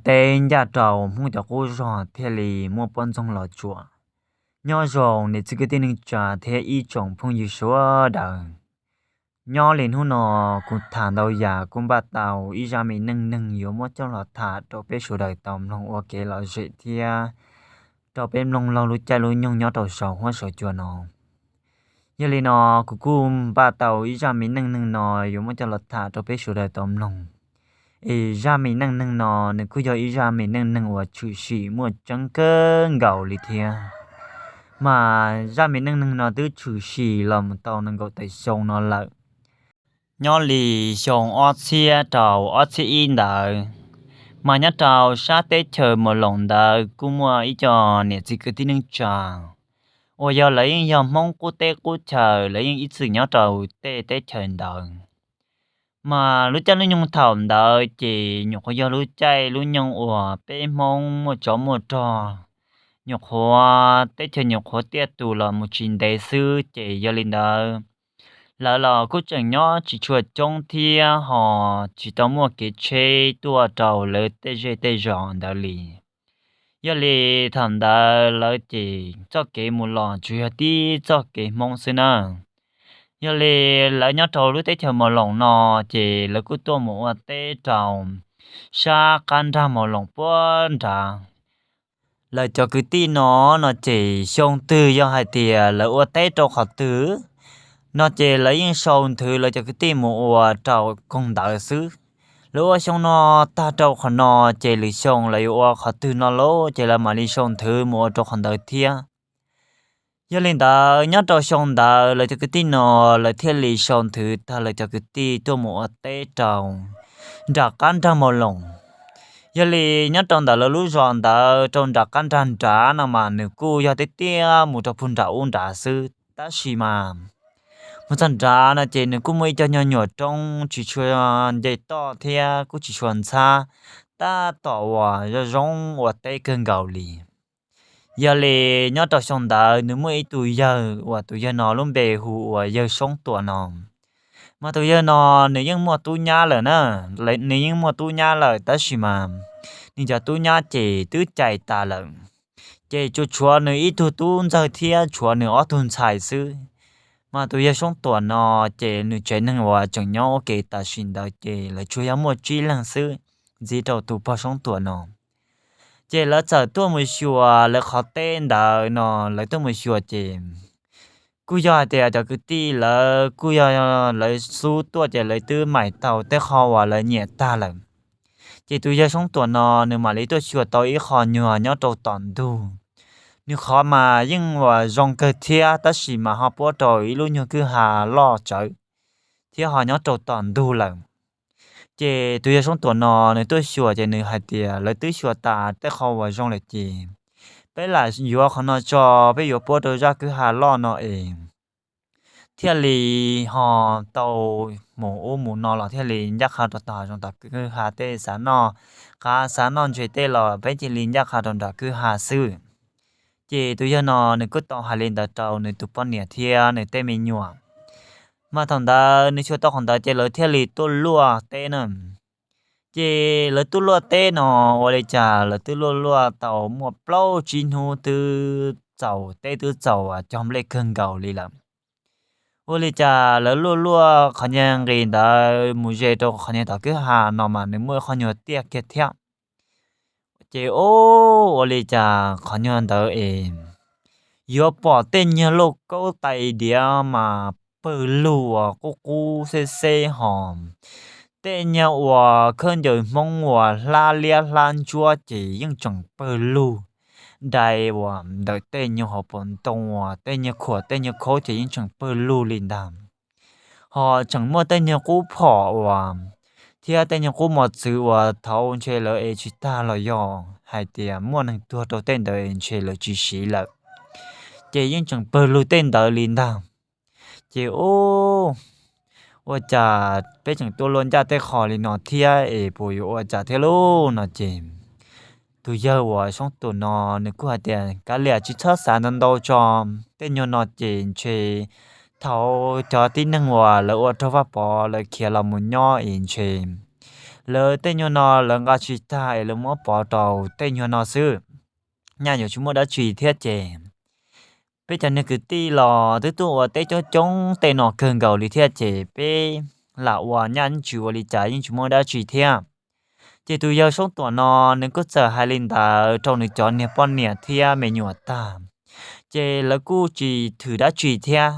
teb ncaj rau Hmoob cov qub zog thiaj li muaj poj ntxoog los tsuam. Nyob zoo niam txiv kwv tij neej tsa thiab ib tsoom phooj ywg sawv daws. Nyob li hnub no kuv tham ntau yam kuj npaj tau ib zaj me neej neeg yuav muab coj los tham rau peb sawv daws tau mloog ua kev lom zem thiab rau peb mloog laug lub caij lub nyoog nyob rau saum huab saum cua no. Yog li no, kuv kuj npaj tau ib zaj me neej neeg no yuav muab coj los tham rau peb sawv daws tau mloog. Es zaj me neej neeg no nws kuj yog ib zaj me neej neeg uas tshwm sim muaj tseeb kawg nkaus li thiab. Mas zaj me neej neeg no twb tshwm sim los mus tau nees nkaum tawm xyoo no lawm. Nyob li xyoo ob txhiab rau ob txhiab ib ntawd, mas nyob rau sab teb chaws Mos Loos ntawd kuj muaj ib co niam txiv kwv tij neej tsa uas yog lawv yeej yog Hmoob qub teb qub chaw, lawv yeej ib txwm nyob rau tej teb chaws ntawd. Mas lub caij lub nyoog thaum ntawd ces nyuam qhuav yog lub caij lub nyoog uas peb Hmoob muaj tsov muaj rog, nyuam qhuav teb chaws nyuam qhuav tiaj tus los mus tsis ntev xwb, ces yog li ntawd lawv los kuj tseem nyob tsis tshua coob thiab ho tsis tau muaj kev tsheb tuaj rau lawv tej zej tej zos ntawd li. Yog li thaum ntawd lawv ces txoj kev mus los tsuas yog tib txoj kev Hmoob xwb na. Yog li lawv nyob rau lub teb chaws Mos Loos no, ces lawv kuj tuaj mus ua teb rau sab qab nrag Mos Loos puag nrad. Lawv cov kwv tij no, no ces xyoo twg yog hais tias lawv ua teb rau qhov twg no ces lawv yeej sau nthwv lawv cov kwv tij mus ua rau koog ntawd xwb. Lawv ua xyoo no tag rau qhov no, ces lwm xyoo lawv yuav ua qhov twg no lauj, ces lawv mam li sau nthwv mus ua rau qhov ntawd thiab. Yog li ntawd nyob rau xyoo ntawd lawv cov kwv tij no, lawv thiaj li sau nthwv tag lawv cov kwv tij tuaj mus ua teb rau nram qab nrag Mos Loos. Yog li nyob rau ntawm lawv lub zos ntawd rau nram qab nrag nrad no mas nws kuj yog tiaj tiaj mus rau puag nram ub nrad xwb, tab sis mas mus txog nrad no ces nws kuj muaj ib co nyuag nyuam roob tsis tshua nce toj thiab kuj tsis tshua ntxhab, tab tom uas zoo zoo ua teb kawg nkaus li. Yog li nyob rau xyoo ntawd nws muaj ib tug yawg uas tus yawg no lub npe hu ua yawg Soob Tuam no. Mas tus yawg no nws yeej muaj tub nyab lawm na, nws yeej muaj tub nyab lawm tab sis mas nws cov tub nyab ces twb cais tas lawm, ces tsuas tshuav nws ib tug tub ntxawg thiab tshuav nws ob tug ntxhais xwb. Mas tus yawg Soob Tuam no ces nws tsev neeg uas tseem nyob ua ke tam sim ntawd ces lawv tsuas yog muaj tsib leeg xwb, ntxiv rau tus pog Soob Tuam no. Ces lawv txawm tuaj mus xyuas lawv qhov teb ntawd no, lawv tuaj mus xyuas ces kuj yog hais tias cov kwv tij lawv kuj yog lawv xub tuaj ces lawv twb maim tau tej qho uas lawv nyiam tag lawm. Ces tus yawg Soob Tuam no nws mam li tuaj xyuas tau ib qho nyuag nyob rau tom ntug. Nws qhov mas yeej uas zoo kawg thiab tab sis mas ho puab rau ib lub nyuag kwj ha loj tsawv thiab ho nyob rau tom ntug lawm. Ces tus yawg Soob Tuam no nws tuaj xyuas ces nws hais tias lawv twb xyuas tas tej qho uas zoo lawm ces peb lam yuav qhov no tso, peb yuav puab rau zaj kwj ha loj no es thiaj li ho tau mus ub mus no los thiaj li ncaj qha rau tom hav zoov tom kwj ha tej xav noj qav xav noj ntses tej los peb cia li ncaj qha rau nram kwj ha xwb. Ces tus yawg no nws kuj tau hais li ntawd rau nws tus poj niam thiab nws tej me nyuam. Mas thaum ntawd nws xyuas tau qhov ntawd ces lawv thiaj li tuaj luaj teb na. Ces lawv tuaj luaj teb no ua li cas lawv twb luaj luaj tau muaj plaub tsib hnub twb txaus, teb twb txaus cog nplej kawg nkaus li lawm. Ua li cas lawv luaj luaj qhov nyuag nqis ntawd mus ze rau qhov nyuag tom kwj ha no mas nws muaj ib qho nyuag tiaj kiag thiab. Ces ua li cas qhov nyuag ntawd es yuav pom tej nyuag lauj kaub tais diav mas pawg lug uas qub qub xeb xeb ho tej nyuag uas khaub ncaws Hmoob uas hlab liab hlab ntsuab ces yeej tseem pawg lug dai uas ntawm tej nyuag hauv paus ntoo uas tej nyuag khuam tej nyuag khaub ces yeej tseem pawg lug li ntag. Ho tseem muaj tej nyuag qub phom uas thiab tej nyuag qub mos txwv uas thaud ntshe lawv ev tsis tag los yog hais tias muaj neeg tuag rau tej ntawd ntshe lawv tsis siv lawm, ces yeej tseem pawg lug tej ntawd li ntag. Ces ua, ua cas peb tseem tuaj luaj ncaj tej qho li no thiab es puas yuav ua cas thiab lauj no ces tus yawg uas Soob Tuam no nws kuj hais tias kav liam tsis txhob xav ntau ntau tso, tej nyuag no ces ntshe thaum cov tib neeg uas lawv ua raug Vaj Pov lawv khiav los mus nyob es ntshe lawv tej nyuag no lawv nqa tsis tag es lawv muab pov rau tej nyuag no xwb, nyaj yuav tsis muaj dab tsi thiab ces peb cov niag kwv tij los twb tuaj ua teb coob coob tej no kawg nkaus li thiab ces peb lam ua nyaj yeej tsis ua li cas yeej tsis muaj dab tsi thiab. Ces tus yawg Soob Tuam no nws kuj txawm hais li ntawd rau nws cov niag poj niam thiab me nyuam tag, ces lawv kuj tsis thwm dab tsi thiab.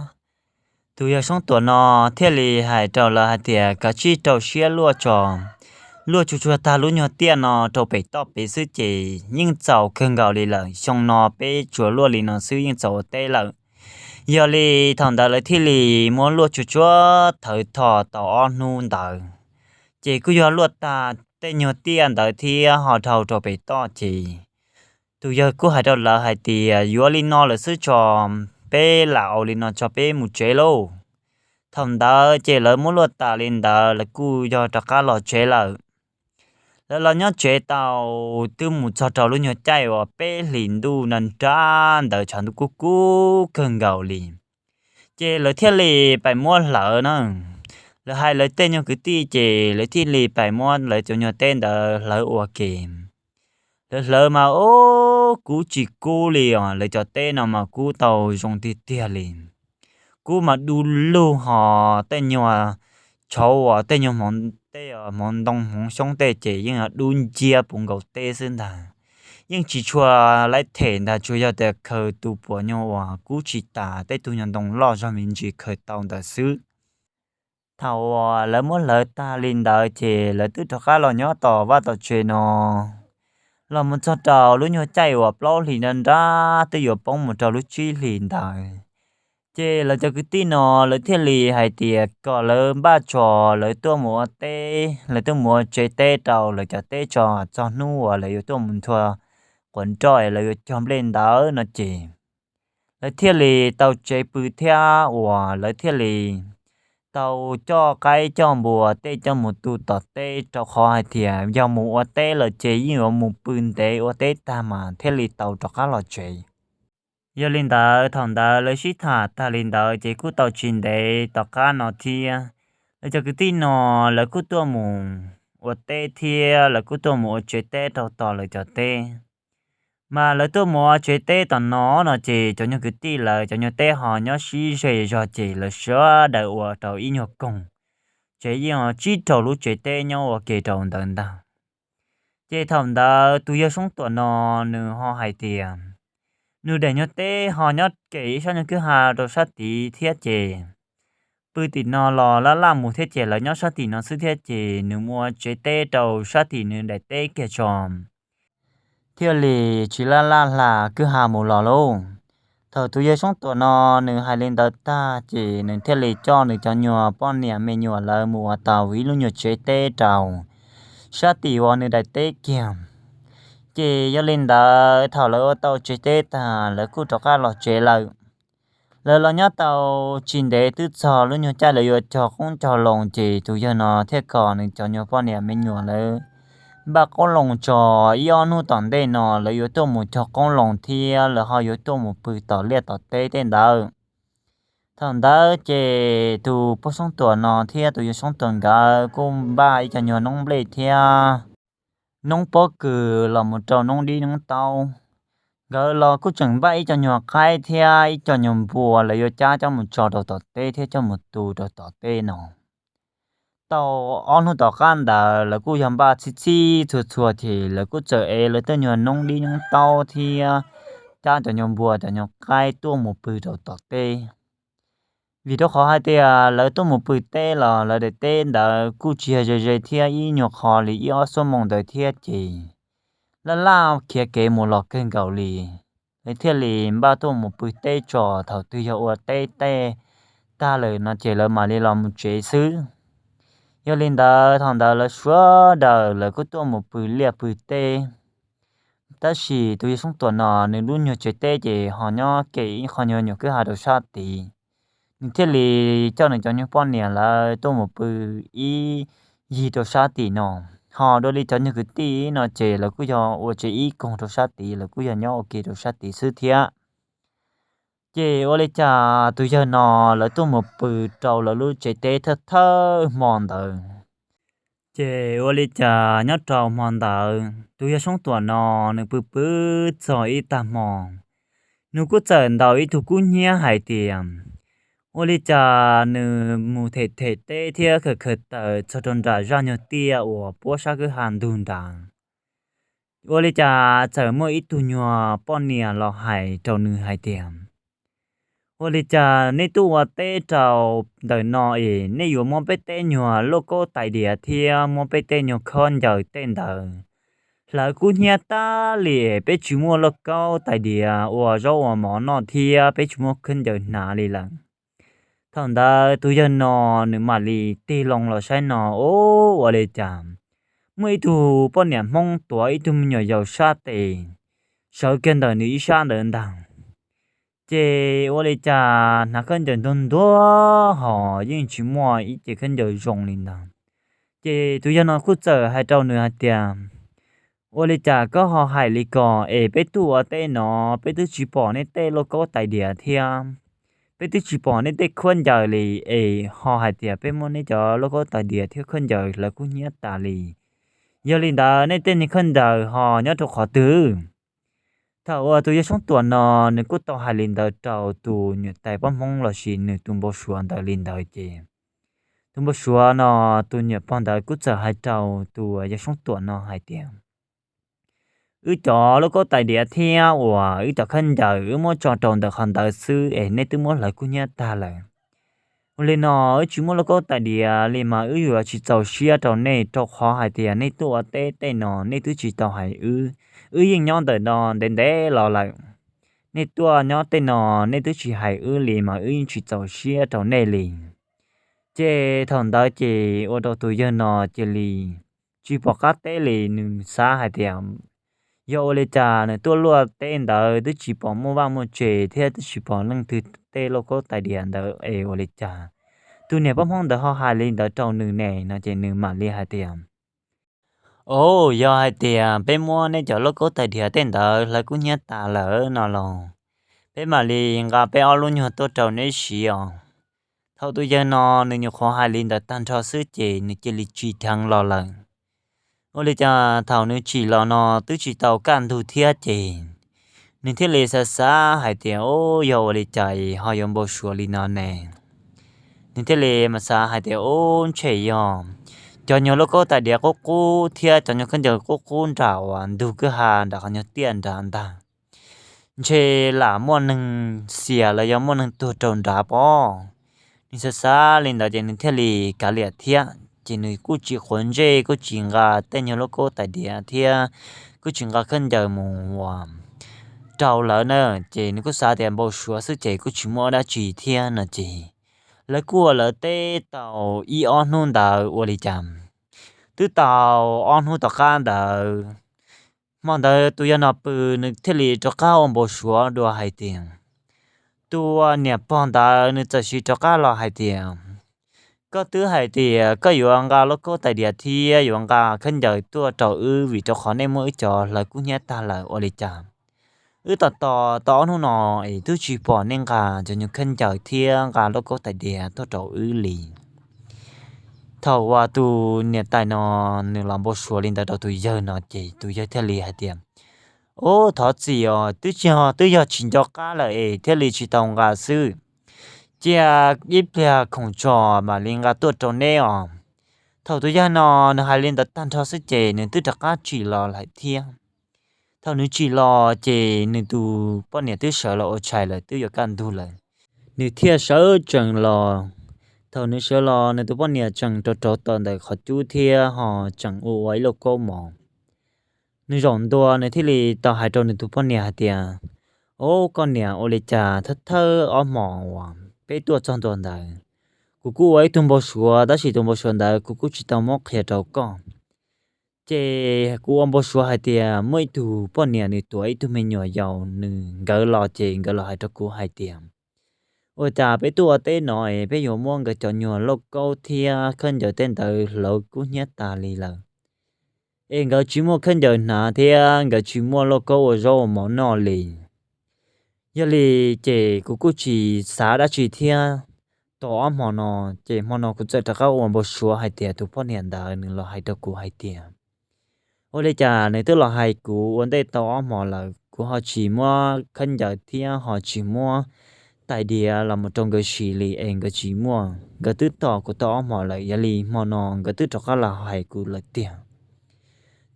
Tus yawg Soob Tuam no thiaj li hais rau lawv hais tias kav tsij rau siab luaj tso, luaj tsuag tsuag tag lub nyuag tiaj no rau pem toj pem xwb ces yeej txaus kawg nkaus li lawm, xyoo no peb tsuas luaj li no xwb yeej txaus ua teb lawm. Yog li thaum ntawd lawv thiaj li muab luaj tsuag tsuag thawv tho tau ob hnub ntawd, ces kuj yog luaj tag tej nyuag tiaj ntawd thiab ho dhau rau pem toj ces tus yawg kuj hais rau lawv hais tias yuav li no lawm xwb tso, peb lam ua li no tso peb mus tsev lauj. Thaum ntawd ces lawv muab luaj tas li ntawd lawv kuj yog rov qab los tsev lawm. Lawv los nyob tsev tau twb mus txog rau lub nyuag caij uas peb hlis ntuj nra nrab ntawd tshav ntuj kub kub kawg nkaus li, ces lawv thiaj li pais muab hlawv na. Lawv hais lawv tej nyuag kwv tij ces lawv thiaj li pais muab lawv cov nyuag teb ntawd hlawv ua ke. Lawv hlawv mas ub kub tsis kub li os, lawv cov teb no mas kub tau zoo tiag tiag li. Kub mas du lug ho tej nyuag tshauv uas tej nyuag hmoov tej hmoov ntoo hmoov xyoob tej ces yeej dub nciab puv nkaus teb xwb ntag. Yeej tsis tshua laib them ntag, tsuas yog tias khaws tus puas nyuag uas kub tsis tas tej tug nyuag ntoo loj zog me ntsis khaws tau ntawd xwb. Thaum uas lawv muab hlawv tag li ntawd ces lawv twb rov qab los nyob tom vaj tom tsev no. Los mus txog rau lub nyuag caij uas plaub hlis nra nrab twb yuav poob mus rau lub tsib hlis ntawd, ces lawv cov kwv tij no lawv thiaj li hais tias kom lawv npaj tso, lawv tuaj mus ua teb, lawv tuaj mus ua tsev teb rau lawv cov teb tso, txog hnub uas lawv yuav tuaj mus nthua quav nroj es lawv yuav cog nplej ntawd no ces lawv thiaj li tau tsev pw thiab uas lawv thiaj li tau coj qaib coj npua tej coj mus tu tom teb, rau qhov hais tias yog mus ua teb lawm ces yeej yuav mus pw ntev ua teb tag mas thiaj li tau rov qab los tsev. Yog li ntawd thaum ntawd lawv sib tham tag li ntawd ces kuj tau tsis ntev tom qab no thiab, lawv cov kwv tij no lawv kuj tuaj mus ua teb thiab lawv kuj tuaj mus ua tsev teb rau tom lawv cov teb. Mas lawv tuaj mus ua tsev teb tom no no ces cov nyuag kwv tij lawv cov nyuag teb ho nyob sib ze zog ces lawv sawv daws ua rau ib nyuag koog, ces yeej tsib rau lub tsev teb nyob ua ke rau ntawd ntag. Ces thaum ntawd tus yawg Soob Tuam no nws ho hais tias nws daim nyuag teb ho nyob kem ib sab nyuag kwj ha rau sab tid thiab ces pw tim no los laj laj mus thiab ces lawv nyob sab tim no xwb thiab ces nws mus ua tsev teb rau sab tim nws daim teb kiag tso thiaj li tsis laj laj hla kwj ha mus los lauj. Thaum tus yawg Soob Tuam no nws hais li ntawd tag ces nws thiaj li coj nws cov nyuag poj niam me nyuam lawv mus ua tau ib lub nyuag tsev teb rau sab tim uas nws daim teb kiag. Ces yog li ntawd thaum lawv ua tau tsev teb tag lawv kuj rov qab los tsev lawm. Lawv los nyob tau tsis ntev twb txog lub nyuag caij lawv yuav cog qoob cog loo ces tus yawg no thiaj kom nws cov nyuag poj niam me nyuam lawv npaj qoob loo tso, ib ob hnub tom ntej no lawv yuav tuaj mus cog qoob loo thiab lawv ho yuav tuaj mus pw tom liaj tom teb tej ntawd. Thaum ntawd ces tus poj Soob Tuam no thiab tus yawg Soob Tuam nkawd kuj npaj ib co nyuag noob nplej thiab noob pob kws los mus rau noob dib noob taub. Nkawd los kuj tseem npaj ib co nyuag qaib thiab ib co nyuag npua lawv yuav cab coj mus tso rau tom teb thiab coj mus tu rau tom teb no. Tau ob hnub tom qab ntawd lawv kuj yog npaj txhij txhij txhua txhua ces lawv kuj txawm ev lawv tej nyuag noob dib noob taub thiab cab cov nyuag npua cov nyuag qaib tuaj mus pw rau tom teb. Vim rau qhov hais tias lawv tuaj mus pw teb los lawv daim teb ntawd kuj tsis yog ze ze thiab ib nyuag qho li ib ob xuab moos ntawd thiab ces laj laj khiav kev mus los kawg nkaus li. Lawv thiaj li npaj tuaj mus pw teb tso, thaum twg yog ua teb tej tag lawm no ces lawv mam li los mus tsev xwb. Yog li ntawd thaum ntawd lawv sawv daws lawv kuj tuaj mus pw liaj pw teb. Tab sis tus yawg Soob Tuam no nws lub nyuag tsev teb ces ho nyob kem ib qho nyuag nyuam kwj ha rau sab tid. Nws thiaj li coj nws cov nyuag poj niam lawv tuaj mus pw ib yig rau sab tim no. Ho dua li cov nyuag kwv tij no ces lawv kuj yog ua tsev ib koog rau sab tid, lawv kuj yog nyob ua ke rau sab tid xwb thiab. Ces ua li cas tus yawg no lawv tuaj mus pw rau lawv lub tsev teb thawj thawj hmo ntawd, Ces ua li cas nyob rau hmo ntawd tus yawg Soob Tuam no nws pw pw txog ib tag hmo, nws kuj txawm ntaus ib tug kub hnyiab hais tias, ua li cas nws mus them them teb thiab khaws khaws taws txog rau nram zaj nyuag tiaj uas puab sab kwj ha ntug nrad, ua li cas txawm muaj ib tug nyuag poj niam los hais rau nws hais tias, ua li cas nej tuaj ua teb rau ntawm no es nej yuav muab peb tej nyuag lauj kaub tais diav thiab muab peb tej nyuag khaub ncaws tej ntawd hlawv kub hnyiab tag li es peb tsis muaj lauj kaub tais diav ua zaub ua mov noj thiab peb tsis muaj khaub ncaws hnav li lawm. Thaum ntawd tus yawg no nws mam li tig loo los saib no, ua li cas muaj ib tug poj niam Hmoob tuav ib tug me nyuam yaus sab tes sawv kiag ntawm nws ib sab ntawd ntag. Ces ua li cas hnav khaub ncaws ntuag ntuag ho yeej tsis muaj ib ce khaub ncaws zoo li ntag. Ces tus yawg no kuj txawm hais rau nws hais tias, ua li cas koj ho hais li ko es peb tuaj ua teb no peb twb tsis pom nej tej lauj kaub tais diav thiab peb twb tsis pom nej tej khaub ncaws li es ho hais tias peb muab nej cov lauj kaub tais diav thiab khaub ncaws hlawv kub hnyiab tas li. Yog li ntawd nej tej niag khaub ncaws ho nyob rau qhov twg? Thaum uas tus yawg Soob Tuam no nws kuj tau hais li ntawd rau tus niam tais poj Hmoob lossis nws tus npau suav ntawd li ntawd ces tus npau suav no, tus niam pog ntawd kuj txawm hais rau tus yawg Soob Tuam no hais tias, wb cov lauj kaub tais diav thiab uas wb cov khaub ncaws wb muab tso rau ntawm qhov ntawd xwb es nej twb muab hlawv kub hnyiab tag lawm. Ua li no wb tsis muaj lauj kaub tais diav li mas wb yuav tsis txaus siab rau nej rau qhov hais tias nej tuaj ua teb tej no nej twb tsis tau hais wb. Wb yeej nyob ntawm no ntev ntev los lawm, nej tuaj nyob tej no nej twb tsis hais wb li mas wb yeej tsis txaus siab rau nej li. Ces thaum ntawd ces ua rau tus yawg no cia li tsis pom qab teb li, nws xav hais tias yog ua li cas nws tuaj luaj teb ntawd twb tsis pom muaj vaj muaj tse thiab twb tsis pom leej twg tej lauj kaub tais diav ntawd es ua li cas tus niam poj Hmoob ntawd ho hais li ntawd rau nws ne no ces nws mam li hais tias, o, yog hais tias peb muab nej cov lauj kaub tais diav tej ntawd hlawv kub hnyiab tas lawm no los peb mam li nqa peb ob lub nyuag tuaj rau neb siv os. Thaum tus yawg no nws nyuam qhuav hais li ntawd tag nrho xwb ces nws cia li tsim dheev los lawm. Ua li cas thaum nws tsim los no twb tsis tau kaj ntug thiab ces nws thiaj li xav xav hais tias, o, yog ua li cas ho yuav npau suav li no ne? Nws thiaj li mas xav hais tias, o, ntshe yog cov nyuag lauj kaub tais diav qub qub thiab cov nyuag khaub ncaws qub qub nram uas ntug kwj ha nram qhov nyuag tiaj nrad ntag. Ntshe lam muaj neeg xiam los yog muaj neeg tuag rau nrad pob. Nws xav xav li ntawd ces nws thiaj li kav liam thiab ces nws kuj tsis quav ntsej kuj tsis nqa tej nyuag lauj kaub tais diav thiab kuj tsis nqa khaub ncaws mus uas rau lawv na, ces nws kuj xav tias npau suav xwb ces kuj tsis muaj dab tsi thiab no ces lawv kuj ua lawv teb tau ib ob hnub ntawd ua li cas twb tau ob hnub tom qab ntawd, hmo ntawd tus yawg no pw nws thiaj li rov qab ua npau suav dua hais tias, tus niam pog ntawd nws txawm sim rov qab los hais tias, koj twb hais tias koj yuav nqa lauj kaub tais diav thiab yuav nqa khaub ncaws tuaj rau wb vim rau qhov nej muab wb cov hlawv kub hnyiab tag lawm ua li cas wb tos tos tau ob hnub no es twb tsis pom nej nqa cov nyuag khaub ncaws thiab nqa lauj kaub tais diav tuaj rau wb li. Thaum uas tus niam tais no nws los npau suav li ntawd rau tus yawg no ces tus yawg thiaj li hais tias, ub, thov txim os, twb tsis, twb yog tsis nco qab lawm es thiaj li tsis tau nqa xwb. Cia ib pliag khoom tso mam li nqa tuaj rau neb os. Thaum tus yawg no nws hais li ntawd tag nrho xwb ces nws twb rov qab tsim los lawm thiab. Thaum nws tsim los ces nws tus poj niam twb sawv los ua tshais lawm, twb yuav kaj ntug lawm. Nws thiaj sawv tsees los. Thaum nws sawv los nws tus poj niam tseem rauv rauv taws ntawm qhov cub thiab ho tseem ua ua ib lauj kaub mov. Nws zaum ntua nws thiaj li tau hais rau nws tus poj niam hais tias, o, koj niam, ua li cas thawj thawj ob hmos uas peb tuaj txog ntua ntawd, kuv kuj ua ib tug npau suav tab sis tus npau suav ntawd kuv kuj tsis tau muab qhia rau koj. Ces kuv ua npau suav hais tias muaj ib tug poj niam nws tuav ib tug me nyuam yaus nws nkawd los ces nkawd los hais rau kuv hais tias, ua cas peb tuaj ua teb no es peb yuav muab nkawd cov nyuag lauj kaub thiab khaub ncaws tej ntawd hlawv kub hnyiab tas li lawm, es nkawd tsis muaj khaub ncaws hnav thiab nkawd tsis muaj lauj kaub ua zaub ua mov noj li. Yog li ces kuv kuj tsis xav dab tsi thiab, tau ob hmo no, ces hmo no kuv txawm rov qab ua npau suav hais tias tus poj niam ntawd nws los hais rau kuv hais tias, ua li cas nws twb los hais kuv ua ntej tau ob hmo lawm, kuv ho tsis muab khaub ncaws thiab ho tsis muab tais diav los mus rau nkawd siv li es nkawd tsis muaj, nkawd twb tos kuv tau ob hmo lawm, yog li hmo no nkawd twb rov qab los hais kuv lawm tiag.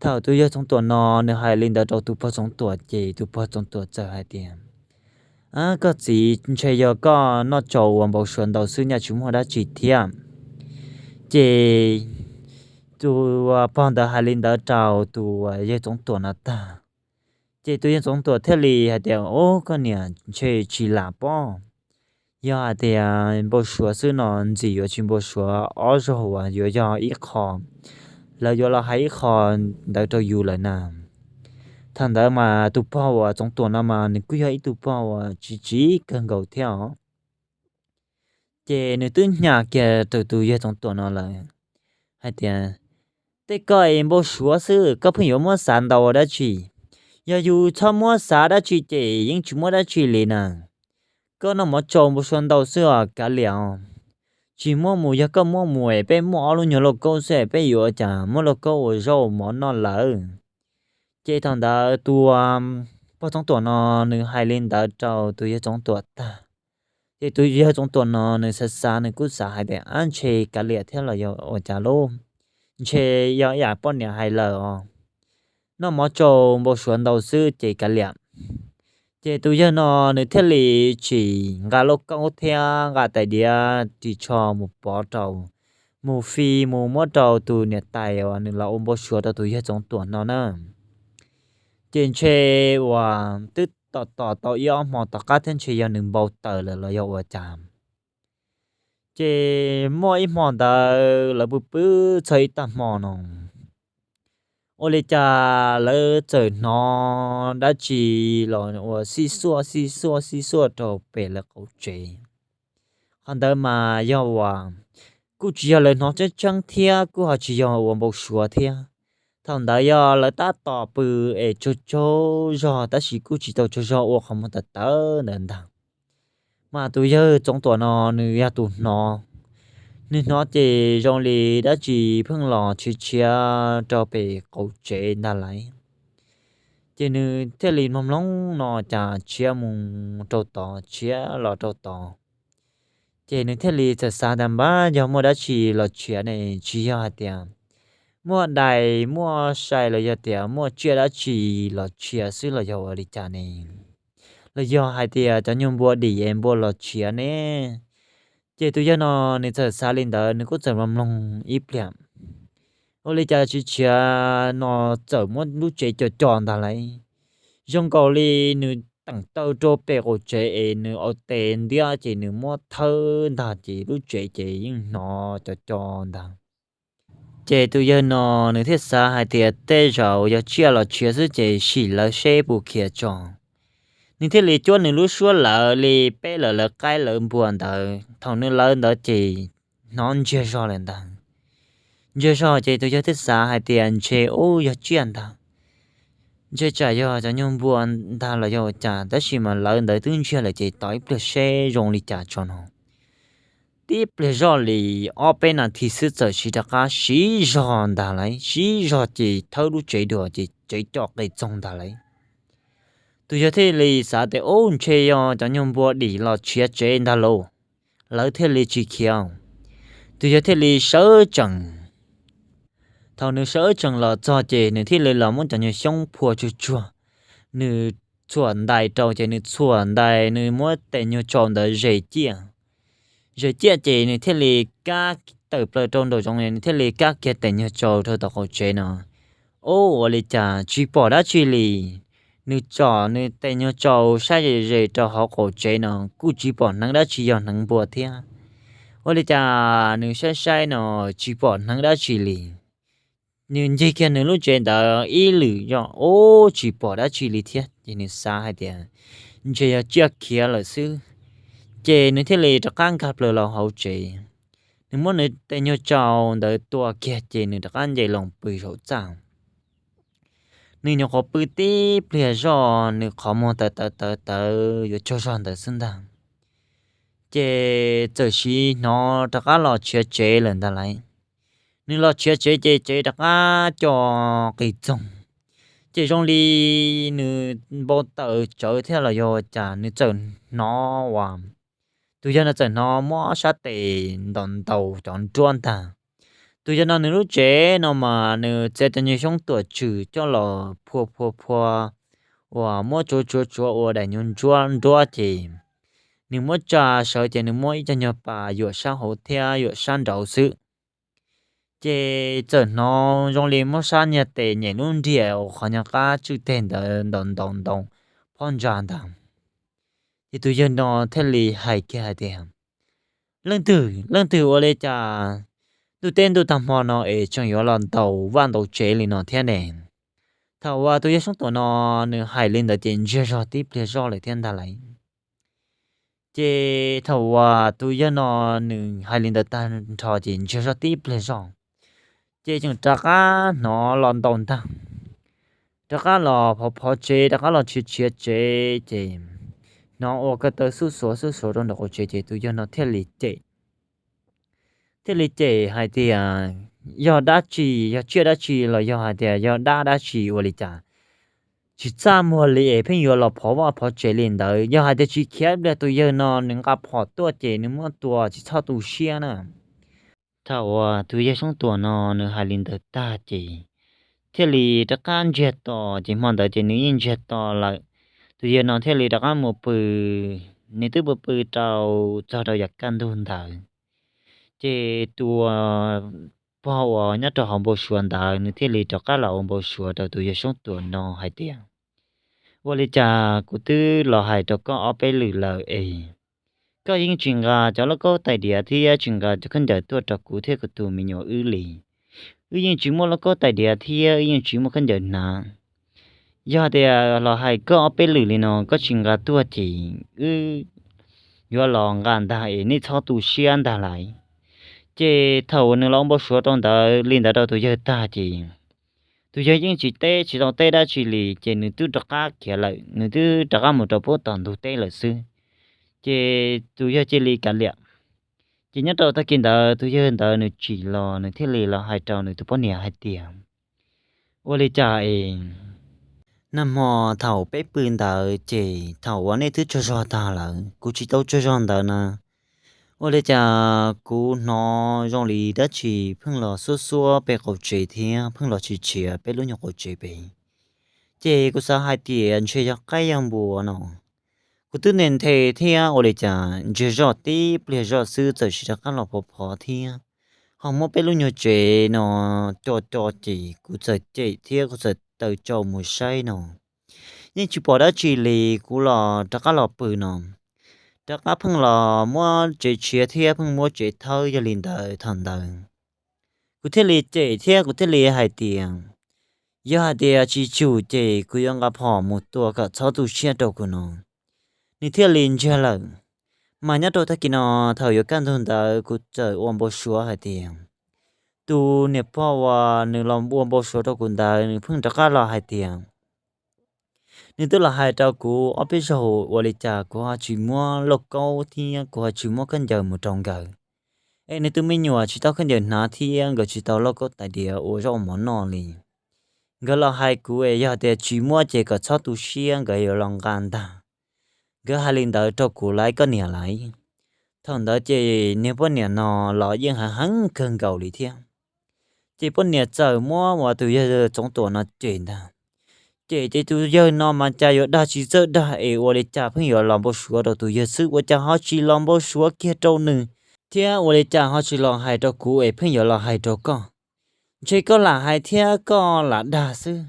Thaum tus yawg Txoov Tuam no nws hais li ntawd rau tus pog Txoov Tuam ces tus pog Txoov Tuam txawm hais tias, Ab, koj txiv, ntshe yog koj noj tsau ua npau suav ntau xwb, nyaj tsis muaj dab tsi thiab. Ces tus pog ntawd hais li ntawd rau tus yawg Txoov Tuam no tag, ces tus yawg Txoov Tuam thiaj li hais tias, Ub, koj niam, ntshe tsis lam pob. Yog hais tias npau suav xwb no ntxim yuav tsis npau suav ob zaug uas yuav yog ib qho, lawv yuav los hais ib qho ntawd rau yus lawm na. Thaum ntawd mas tus pog uas Txoov Tuam no mas nws kuj yog ib tug pog uas tsis tsiv kawg nkaus thiab os. Ces nws twb hnyas kiag rau tus yawg Txoov Tuam no lawm hais tias, Tej koj es npau suav xwb, koj pheej yuav muab xav ntau ua dab tsi? Yog yus txhob muab xav dab tsi ces yeej tsis muaj dab tsi li na. Koj noj mov tsau npau suav ntau xwb os, kav liam os. Tsis muab mus, yog koj muab mus es peb muaj ob lub nyuag lauj kaub xwb es peb yuav ua cas muab lauj kaub ua zaub ua mov noj lawm? Ces thaum ntawd tus pog Txoov Tuam no nws hais li ntawd rau tus yawg Txoov Tuam tag, ces tus yawg Txoov Tuam no nws xav xav nws kuj xav hais tias, Ab, ntshe kav liam thiab los yog ua cas lauj? Ntshe yog ib yam poj niam hais lawm os. Noj mov tsau npau suav ntau xwb ces kav liam. Ces tus yawg no nws thiaj li tsis nqa lauj kaub thiab nqa tais diav ris tsho mus pov rau, mus fi mus muab rau tus niam tais uas nws los ua npau suav rau tus yawg Txoov Tuam no na. Ces ntshe uas twb tos tos tau ib ob hmo tom qab thiab ntshe yog nws npau taws lawm los yog ua cas. Ces muaj ib hmo ntawd lawv pw pw txog ib tag hmo no, ua li cas lawv txawm hnov dab tsi los ua xib xuaj xib xuaj xib xuaj rau pem lawv qaum tsev. Qhov ntawd mas yog uas kuj tsis yog lawv hnov tseeb tseeb thiab kuj ho tsis yog ua npau suav thiab. Thaum ntawd yog lawv tab tom pw es tsaug tsaug zog tab sis kuj tsis tau tsaug zog ua qhov muag tawv tawv ntawd ntag. Mas tus yawg Txoov Tuam no nws yog tus hnov, nws hnov ces zoo li dab tsi pheej los tshiav tshiav rau pem qaum tsev ntag lauj. Ces nws thiaj li mloog mloog no cas tshiav mus rau tod tshiav los rau tod. Ces nws thiaj li txawm xav tias, Npab, yog muaj dab tsi los tshiav ne? Tsis yog hais tias muaj dais muaj sai los yog tias muaj tsiaj dab tsi los tshiav xwb los yog ua li cas ne? Los yog hais tias cov nyuag npua dim es npua los tshiav ne? Ces tus yawg no nws txawm xav li ntawd nws kuj txawm mloog mloog ib pliag, ua li cas tshiav tshiav no txawm muab lub tsev co co ntag lauj. Zoo nkaus li nws teem taw rau pem qaum tsev es nws ua tes ntiab ces nws muab thawb ntag ces lub tsev ces yeej hnov co co ntag. Ces tus yawg no nws thiaj xav hais tias tej zaum yog tsiaj los tshiav xwb ces sim lawv seb puas khiav tso. Nws thiaj li cuab nws lub suab lawv li peb lawv lawv qaib lawv npua ntawd. Thaum nws lawv ntawd ces hnov ntsiag zog lawm ntag. Ntsiag zog ces tus yawg thiaj xav hais tias ntshe ub yog tsiaj ntag, ntshe tsam yog cov nyuag npua ntag los yog ua cas, tab sis mas lawv ntawd twb ntsiag lawm ces tos ib pliag seb zoo li cas tso no. Tib pliag zoj li ob peb nas this xwb txawm siv rov qab siv zog ntag lauj, siv zog ces thawb lub tsev dua ces tsev co qis txoog ntag lauj. Tus yawg thiaj li xav tias ub ntshe yog cov nyuag npua dim los tshiav tsev ntag lauj, lawv thiaj li tsis khiav. Tus yawg thiaj li sawv tsees. Thaum nws sawv tsees los txog ces nws thiaj li los muab cov nyuag xyoob phua tsuag tsuag, nws txhuam ntais rau ces nws txhuam ntais nws muab tes nyuag tsau ntawd zes ciaj. Zes ciaj ces nws thiaj li kab tawm plaws rau nraum zoov, nws thiaj li kab kiag tes nyuag tsau rau tom qaum tsev no. Ub, ua li cas tsis pom dab tsi li. Nws tsom nws tes nyuag tsau saib ze ze rau hauv qaum tsev no kuj tsis pom hneev dab tsi yog hneev npua thiab. Ua li cas nws saib saib no tsis pom hneev dab tsi li. Nws ncig kiag nws lub tsev ntawd ib lwm zoj ub tsis pom dab tsi li thiab ces nws xav hais tias ntshe yog tsiaj khiav lawm xwb. Ces nws thiaj li rov qab nkag plaws los hauv tsev. Nws muab nws tes nyuag tsau ntawd tua kiag ces nws rov qab nce loo pw saum txaj. Nws nyuam qhuav pw tib pliag zoj nws qhov muag tawv tawv tawv tawv yuav tsaug zog ntawd xwb ntag. ces txawm sim hnov rov qab los tshiav tsev lawm ntag lauj. Nws los tshiav tsev ces tsev rov qab co qis txoog, ces zoo li nws npau taws tsawv thiab los yog cas nws txawm hnov uas tus yawg no txawm hnov muab sab tes ntaus ntaus cov nruab ntag. Tus yawg no nws lub tsev no mas nws txiav cov nyuag xyoob tuam tswm coj los phua phua phua uas muab tsuav tsuav tsuav ua daim nyuag nruab nruab ces nws muab tsa sawv ces nws muab ib co nyuag pas yuam sab hauv thiab yuam sab nraud xwb. Ces txawm hnov zoo li muab sab nyuag tes nyem lub nriam uas qhov nyuag qab tswj teg ntawd ntaus ntaus ntaus phab ntsa ntag. Ces tus yawg no thiaj li hais kiag hais tias, Leej twg, leej twg ua li cas ntuj teb ntuj tag hmo no es tseem yuav los ntaus vaj ntaus tsev li no thiab ne? Thaum uas tus yawg Soob Tuam no nws hais li ntawd ces ntsiag zog tib pliag zoj lawm thiab ntag lauj. Ces thaum uas tus yawg no nws hais li ntawd tag nrho ces ntsiag zog tib pliag zoj, ces tseem rov qab hnov los ntaus ntag, rov qab los phov phov tsev, rov qab los tshiav tshiav tsev, ces hnov ua ko taw xuj xuav xuj xuav rau nraum qaum tsev ces tus yawg no thiaj li cem thiaj li cem hais tias, Yog dab tsi, yog tsiaj dab tsi los yog hais tias yog dab dab tsi ua li cas tsis txaj muag li es pheej yuav los phov vaj phov tsev li ntawd? Yog hais tias tsis khiav ib pliag tus yawg no nws nqa phom tuaj ces nws muab tua tsis txhob tu siab na. Thaum uas tus yawg Soob Tuam no nws hais li ntawd tag ces thiaj li rov qab ntsiag to, ces hmo ntawd ces nws yeej ntsiag to lawm. Tus yawg no thiaj li rov qab mus pw, nws twb pw pw rau txog rau yav kaj ntug ntawd, ces tus pog uas nyob rau hauv npau suav ntawd nws thiaj li rov qab los ua npau suav rau tus yawg Soob Tuam no hais tias, Ua li cas kuv twb los hais rau koj ob peb lwm lawm es koj yeej tsis nqa cov lauj kaub tais diav thiab tsis nqa cov khaub ncaws tuaj rau kuv thiab kuv tus me nyuam wb li. Wb yeej tsis muaj lauj kaub tais diav thiab wb yeej tsis muaj khaub ncaws hnav. Yog tias los hais koj ob peb lwm li no koj tsis nqa tuaj ces wb yuav los nqa ntag es nej txhob tu siab ntag lauj. Ces thaum uas nws los ua npau suav rau ntawd li ntawd rau tus yawg tag ces tus yawg yeej tsis teb tsis tau teb dab tsi li ces nws twb rov qab khiav lawm, nws twb rov qab mus rau pub tom ntug teb lawm xwb. Ces tus yawg cia li kav liam. Ces nyob rau tag kis ntawd tus yawg ntawd nws tsim los nws thiaj li los hais rau nws tus poj niam hais tias, Ua li cas es nag hmo thaum peb pw ntawd ces thaum uas nej twb tsaug zog tag lawm kuv tsis tau tsaug zog ntawd na, ua li cas kuv hnov zoo li dab tsi pheej los xuab xuab peb qaum tsev thiab pheej los tshiav tshiav peb lub nyuag qaum tsev pem. Ces kuv xav hais tias ntshe yog qaib yog npua no. Kuv twb nthe nthe thiab ua li cas ntsiag zog tib pliag zoj xwb txawm sim rov qab los phov phov thiab ho muab peb lub nyuag tsev no co co ces kuv txawm cem thiab kuv txawm taw tsau mus saib no. Yeej tsis pom dab tsi li, kuv los rov qab los pw no, rov qab pheej los muab tsev tshiav thiab pheej muab tsev thawb. Yog li ntawd thaum ntawd kuv thiaj li cem thiab kuv thiaj li hais tias, Yog hais tias tsis tsum ces kuv yuav nqa phom mus tua kom txhob tu siab rau kuv no. Nws thiaj li ntsiag lawm. Mas nyob rau tag kis no thaum yuav kaj ntug ntawd kuv txawm ua npau suav hais tias tus niam pog uas nws los ua npau suav rau kuv ntawd nws pheej rov qab los hais tias nws twb los hais rau kuv ob peb zaug ua li cas kuv ho tsis muab lauj kaub thiab kuv ho tsis muab khaub ncaws mus rau nkawd, es nws tus me nyuam tsis tau khaub ncaws hnav thiab nkawd tsis tau lauj kaub tais diav ua zaub ua mov noj li. Nkawd los hais kuv es yog tias tsis muab ces kom txhob tu siab nkawd yuav los nqa ntag. Nkawd hais li ntawd rau kuv lawm koj niam lawm. Thaum ntawd ces niag poj niam no los yeej heev heev kawg nkaus li thiab. Ces poj niam txawm muab uas tus yawg Txoov Tuam no cem ntag. Cem ces tus yawg no mas cas yuav dag tsis txawj dag es ua li cas pheej yuav los npau suav rau tus yawg xwb, ua cas ho tsis los npau suav kiag rau nws, thiab ua li cas ho tsis los hais rau kuv es pheej yuav los hais rau koj. Ntshe koj lam hais thiab koj lam dag xwb.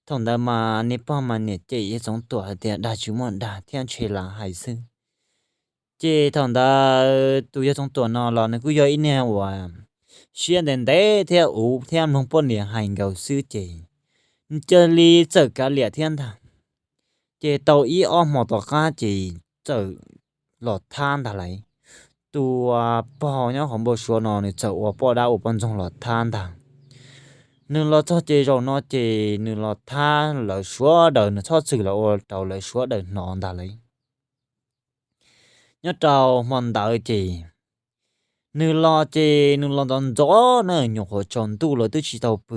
Thaum ntawd mas niag pog mas niam cem yawg Txoov Tuam hais tias dag tsis muaj dag thiab ntshe lam hais xwb. Ces thaum ntawd tus yawg Txoov Tuam no los nws kuj yog ib niag uas siab ntev ntev thiab uv thiab mloog poj niam hais nkaus xwb ces nws cia li txawm kav liam thiab ntag. Ces tau ib ob hmo tom qab ces txawm los thab ntag lauj. Tus pog nyob hauv npau suav no nws txawm ua poj dab ua poj ntxoog los thab ntag. Nws los txog ces zaum no ces nws los thab lawv suav daws, nws txhob txwm los ua rau lawv suav daws hnov ntag lauj. Nyob rau hmo ntawd ces nws los ces nws los ntxov ntxov na, nyuam qhuav tsaus ntuj los twb tsis tau pw.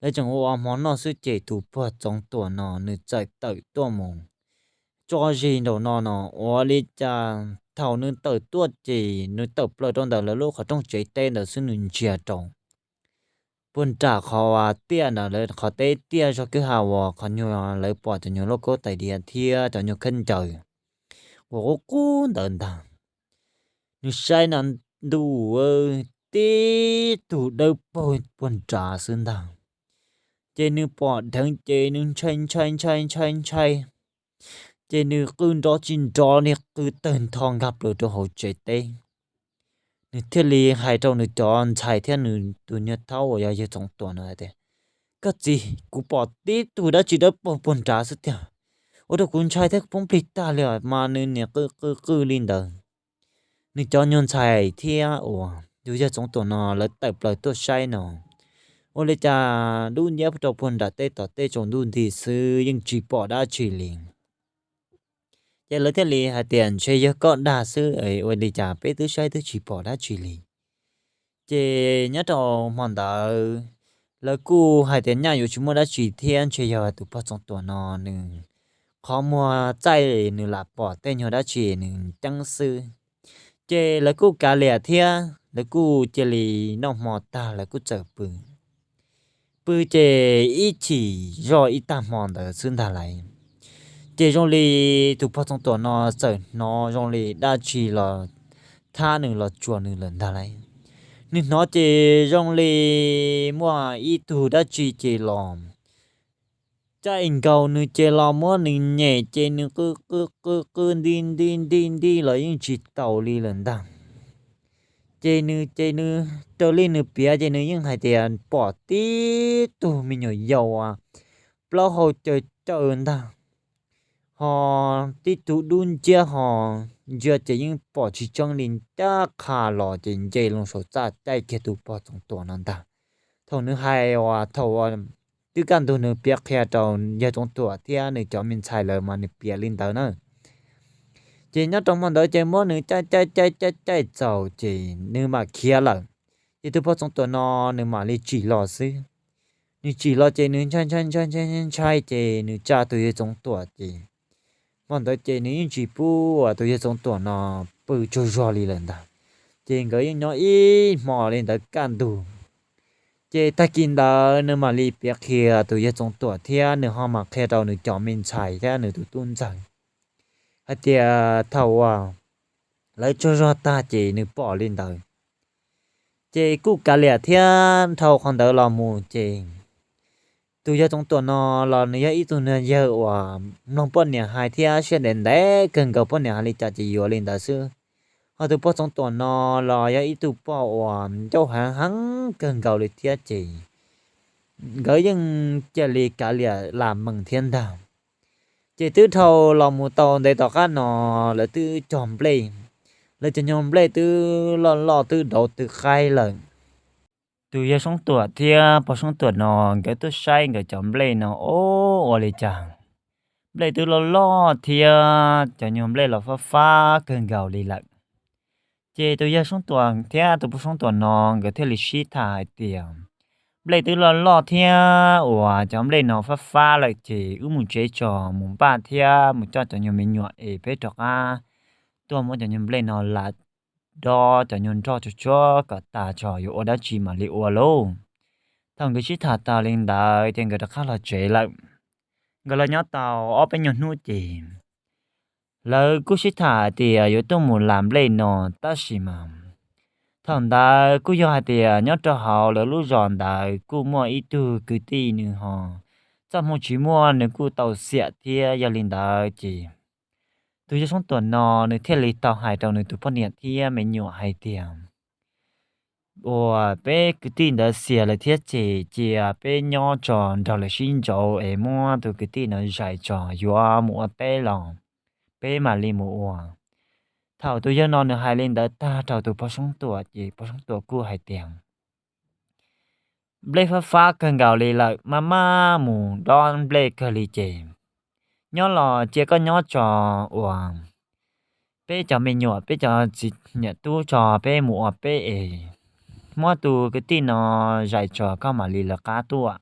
Lawv tseem ua hmo noj xwb ces tus pog Txoov Tuam no nws txawm tawm tuaj mus tso zis nraum no no. Ua li cas thaum nws tawm tuaj ces nws tawm plaws rau ntawm lawv lub qhov rooj tsev teb ntawd xwb nws ntsia rau puag nram qhov tiaj ntawd, lawv qhov teb tiaj zog kwj ha uas qhov nyuag lawv pom cov nyuag lauj kaub tais diav thiab cov nyuag khaub ncaws uas qub qub ntawd ntag. Nws saib na, ntuj, tib tug dawb paug puag nrad xwb ntag. Ces nws pom dheev ces nws ntshai ntshai ntshai ntshai ntshai, ces nws qw nrov tsis nrov li, qw tawg ntho nkag plaws rau hauv tsev teb. Nws thiaj li hais rau nws cov ntxhais thiab nws tus niag thaub uas yog yawg Txoov Tuam no tias, Koj txiv, kuv pom tib tug dab tsi dawb paug puag nrad xwb tiag, ua rau kuv ntshai thiab kuv poob plig tag li os. Mas nws niam qw qw qw li ntawd, nws cov nyuag ntxhais thiab uas tus yawg Txoov Tuam no lawv tawm plaws tuaj saib no, ua li cas dub nciab rau puag nram tej tom tej tsaus ntuj nti xwb yeej tsis pom dab tsi li. Ces lawv thiaj li hais tias, Ntshe yog koj dag xwb, ua li cas peb twb saib twb tsis pom dab tsi li. Ces nyob rau hmo ntawd lawv kuj hais tias nyaj yuav tsis muaj dab tsi thiab, ntshe yog tus pog Txoov Tuam no nws qhov muag txaij, nws lam pom tej nyuag dab tsi nws ceeb xwb. Ces lawv kuj kav liam thiab lawv kuj cia li noj hmo tag lawv kuj txawm pw. Pw ces ib chim zoj ib tag hmo ntawd xwb ntag lauj, ces zoo li tus pog Txoov Tuam no txawm hnov zoo li dab tsi los thab nws los tsuas nws lawm ntag lauj. Nws hnov ces zoo li muaj ib tug dab tsi ces los caij nkaus nws ces los muab nws nyem ces nws qw qw qw qw nti nti nti nti los yeej tsis taus li lawm ntag. Ces nws ces nws raws li nws piav ces nws yeej hais tias pom tib tug me nyuam yaus plaub hau caws caws ntag, ho tib tug dub nciab ho ntsia ces yeej pom tsis tseeb li, ncaj qha los ces nce loo saum txaj caij kiag tus pog Txoov Tuam no ntag. Thaum nws hais uas thaum twb kaj ntug nws piav qhia rau yawg Txoov Tuam thiab nws cov me ntxhais lawm mas nws piav li ntawd na. Ces nyob rau hmo ntawd ces muab nws caij caij caij caij caij txaus ces nws mam khiav lawm. Ces tus pog Txoov Tuam no nws mam li tsim los xwb. Nws tsim los ces nws ntshai ntshai ntshai ntshai ntshai ces nws tsa tus yawg Txoov Tuam ces hmo ntawd ces nws yeej tsis pub uas tus yawg Txoov Tuam no pw tsaug zog li lawm ntag. Ces nkawd yeej nyob ib hmo li ntawd kaj ntug. Ces tag kis ntawd nws mam li piav qhia tus yawg Txoov Tuam thiab nws ho mam qhia rau nws cov me ntxhais thiab nws tus tub ntxawg hais tias thaum uas lawv tsaug zog tag ces nws pom li ntawd. Ces kuj kav liam thiab dhau qhov ntawd los mus ces tus yawg Txoov Tuam no los nws yog ib tug niag yawg uas mloog poj niam hais thiab siab ntev ntev kawg nkaus, poj niam hais li cas ces yuav li ntawd xwb. Ho tus pog Txoov Tuam no los yog ib tug pog uas ncauj heev heev kawg nkaus li thiab ces nkawd yeej cia li kav liam lam mees thiab ntag. Ces twb dhau los mus tau ntev tom qab no lawv twb cog nplej, lawv cov nyuag nplej twb loj loj twb dauv tw qaib lawm. Tus yawg Soob Tuam thiab pog Soob Tuam no nkawd tuaj saib nkawd cov nplej no, o, ua li cas nplej twb loj loj thiab cov nyuag nplej los fab fab kawg nkaus li lawm. Ces tus yawg Soob Tuam thiab tus pog Soob Tuam no nkawd thiaj li sib tham hais tias, Nplej twb loj loj thiab uas cov nplej no fab fab lawm ces wb mus tsev tso, mus npaj thiab mus coj cov nyuag me nyuam es peb rov qab tuaj muab cov nyuag nplej no lam dob cov nyuag nroj tsuag tsuag kom tas tso yuav ua dab tsi mam li ua lauj. Thaum nkawd sib tham tas li ntawd ces nkawd rov qab los tsev lawm. Nkawd los nyob tau ob peb nyuag hnub ces lawv kuj sib tham hais tias yuav tuaj mus lam nplej no, tab sis mas thaum ntawd kuj yog hais tias nyob rau hauv lawv lub zos ntawd kuj muaj ib tug kwv tij nws ho txoj hmoo tsis muaj, nws kuj tau xiam thiab. Yog li ntawd ces tus yawg Soob Tuam no nws thiaj li tau hais rau nws tus poj niam thiab me nyuam hais tias, Uas peb kwv tij ntawd xiam lawm thiab ces cia peb nyob tso nrog lawv sib ntsauv es muab tus kwv tij no zais tso, yuav mus ua teb los peb mam li mus ua. Thaum tus yawg no nws hais li ntawd tag rau tus pog Soob Tuam ces pog Soob Tuam kuj hais tias, Nplej fab fab kawg nkaus li lawm, maj maj mus dob nplej kawg li ces nyob los cia koj nyob tso uas peb cov me nyuam, peb cov txiv niam tub tso peb mus ua peb es, muab tus kwv tij no zais tso koj mam li lawv qab tuaj.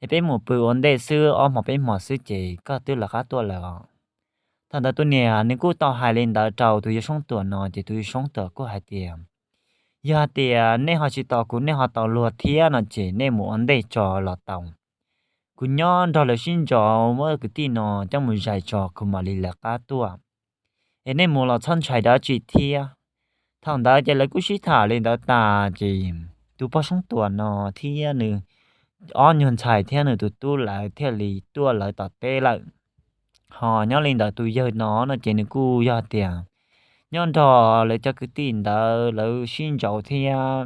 Es peb mus pw ua ntej xwb, ob hmo peb hmo xwb ces koj twb lawv qab tuaj lawm os. Thaum ntawd tus niam nws kuj tau hais li ntawd rau tus yawg Soob Tuam no ces tus yawg Soob Tuam kuj hais tias, yog tias nej ho tsis tos kuv, nej ho tau luag thiab no ces nej mus ua ntej tso los tau. Kuv nyob nrog lawv sib ntso muab kwv tij no coj mus zais tso kuv mam li lawv qab tuaj. Es nej mus los txhob ntshai dab tsi thiab. Thaum ntawd ces lawv kuj sib tham li ntawd tas ces tus pog Soob Tuam no thiab nws ob nyuag ntxhais thiab nws tus tub lawv thiaj li tuaj lawv tom teb lawm. Ho nyob li ntawd tus yawg no no ces nws kuj yog tias nyob nrog lawv cov kwv tij ntawd lawv sib ntso thiab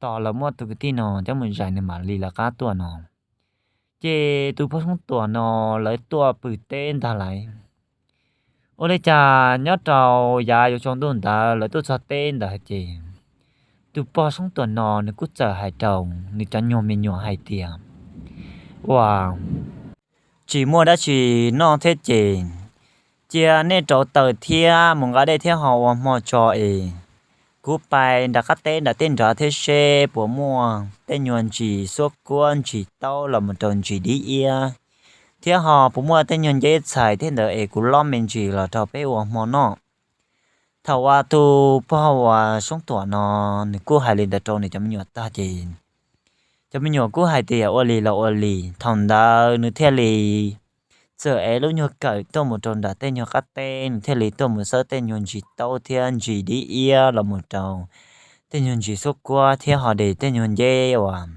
tos lawv muab tus kwv tij no coj mus zais nws mam li lawv qab tuaj no. Ces tus pog Soob Tuam no lawv tuaj pw teb ntag lauj. Ua li cas nyob rau yav yuav tsaus ntuj ntawd lawv tuaj txog teb ntawd ces tus pog Soob Tuam no nws kuj txawm hais rau nws cov nyuag me nyuam hais tias, ua tsis muaj dab tsi noj thiab ces cia nej rauv taws thiab mus nqa dej thiab ho ua hmo tso es kuv pais nram qab teb nram tej nrad thiab seb puas muaj tej nyuag ntsis xuab kuab, ntsis taub los mus rau ntsis dib iab, thiab ho puas muaj tej nyuag nceb txhais thiab ntawd es kuv lob me ntsis los rau peb ua hmo noj. Thaum uas tus pog uas Soob Tuam no nws kuj hais li ntawd rau nws cov me nyuam tag ces cov me nyuam kuj hais tias ua li los ua li. Thaum ntawd nws thiaj li txawm ev lub nyuag kawm tuaj mus rau nram tej nyuag qab teb, nws thiaj li tuaj mus xawb tej nyuag ntsis taub thiab ntsis dib iab los mus rau tej nyuag ntsis xuab kuab thiab ho de tej nyuag nceb uas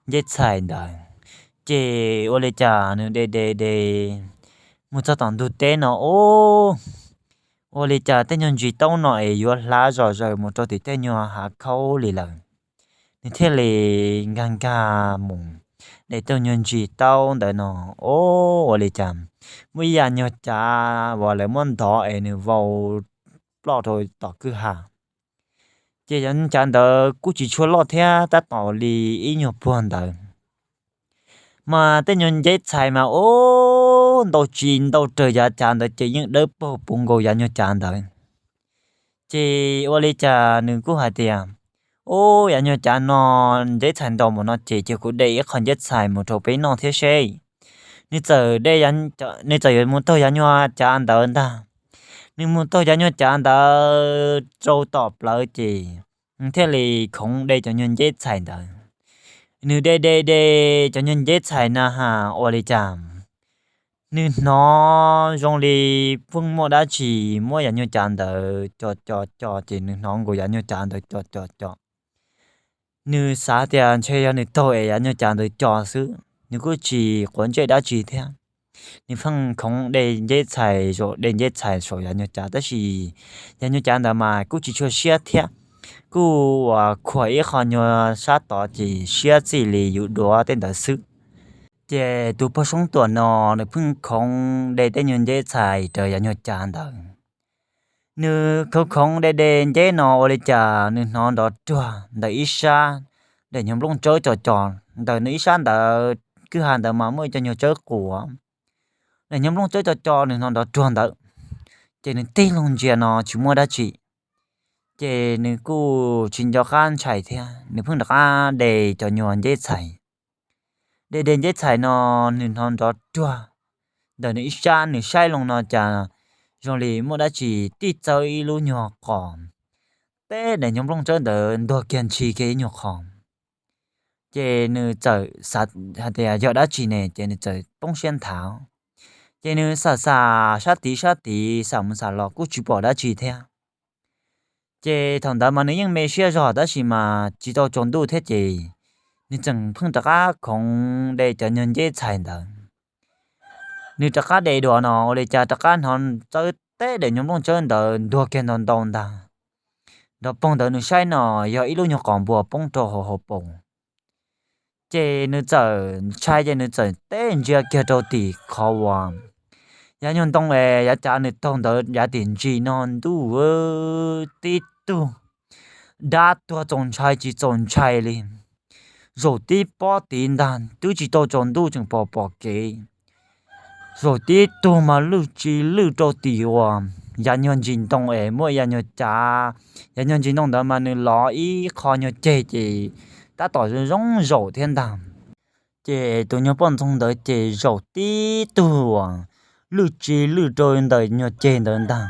nceb txhais ntawd. Ces ua li cas nws de de de mus txog tom ntug teb no ub, ua li cas tej nyuag ntsis taub no es yuav hlav zom zaws mus rau tim tej nyuag hav khaub li lawm. Nws thiaj li nkag nkag mus de tej nyuag ntsis taub ntawd no, ub, ua li cas muaj ib yam nyuag cav uas lawv muab ntov es nws vau ploj rau tom kwj ha. Ces yam nyuag cav ntawd kuj tsis tshua loj thiab, tab tom li ib nyuag puag ntawd. Mas tej nyuag nceb txhais mas ub, ntau tsis ntau raws yav cav ntawd ces yeej dawb paug puv nkaus yav nyuag cav ntawd. Ces ua li cas nws kuj hais tias, ub, yav nyuag cav no nceb txhais ntau mus no ces cia kuv de ib qho nceb txhais mus rau peb noj thiab seb. Nws txawm de, nws txawm yuav mus taug yav nyuag cav ntawd ntag. Nws mus taug yav nyuag cav ntawd rau tom plawv ces nws thiaj li khoov de cov nyuag nceb txhais ntawd. Nws de de de cov nyuag nceb txhais na has ua li cas nws hnov zoo li pheej muaj dab tsi muab yav nyuag cav ntawd co co co ces nws hnov nkaus yav nyuag cav ntawd co co co. Nws xav tias ntshe yog nws taug es yav nyuag cav ntawd co xwb, nws kuj tsis quav ntsej dab tsi thiab. Nws pheej khoov de nceb txhais, zaum de nceb txhais saum yav nyuag cav, tab sis yav nyuag cav ntawd mas kuj tsis tshua siab thiab, kuj uas khuam ib qho nyuag sab tod ces siab txij li yus duav tej ntawd xwb. Ces tus pog Soob Tuam no nws pheej khoov de tej nyuag nceb txhais raws yav nyuag cav ntawd. Nws khoov khoov de de nceb no ua li cas nws hnov nrov ruag ntawm ib sab daim nyuag nplooj tsawb co co, ntawm nws ib sab ntawd kwj ha ntawd mas muaj ib co nyuag tsawb quas. Daim nyuag nplooj tsawb co co nws hnov nrov ruag ntawd, ces nws tig loo ntsia no tsis muaj dab tsi. Ces nws kuj tsis nco qab ntshai thiab, nws pheej rov qab de cov nyuag nceb txhais. De de nceb txhais no nws hnov nrov ruag ntawm nws ib sab, nws saib loo no cas zoo li muaj dab tsi tib txawb ib lub nyuag qos, teb daim nyuag nplooj tsawb ntawd ntuag kiag ntshis kiag ib nyuag qho. Ces nws txawm xav hais tias yog dab tsi ne, ces nws txawm poob siab nthav. Ces nws xam xam sab tid sab tid, xam mus xam los kuj tsis pom dab tsi thiab. Ces thaum ntawd mas nws yeej me siab zog tab sis mas tsis tau tsaus ntuj thiab ces nws tseem pheej rov qab khoov de cov nyuag nceb txhais ntawd. Nws rov qab de dua no ua li cas rov qab hnov txawb teb daim nyuag nplooj tsawb ntawd ntuag kiag ntau ntau ntag. Nrov poog ntawd nws saib no yog ib lub nyuag qos npua poob rau hauv hauv paus. Ces nws txawm ntshai ces nws txawm teb ntsia kiag rau tim qhov uas yav nyuag ntoo es yav cav nws taug ntawd yav tim ntsis no ntuj, tib tug dab tuag txaus ntshai tsis txaus ntshai li. Zaum tib pob tid ntag twb tsis tau tsaus ntuj tseem pom pom kev. Zaum tib tug mas lwj tsis lwj rau tim uas yav nyuag ntsis ntoo es muaj yav nyuag cav, yav nyuag ntsis ntoo ntawd mas nws lov ib qho nyuag ceg ces tab tom zoo zaum thiab ntag. Ces tus nyuag poj ntxoog ntawd ces zaum tib tug lwj tsis lwj rau ntawm nyuag ceg ntawd ntag,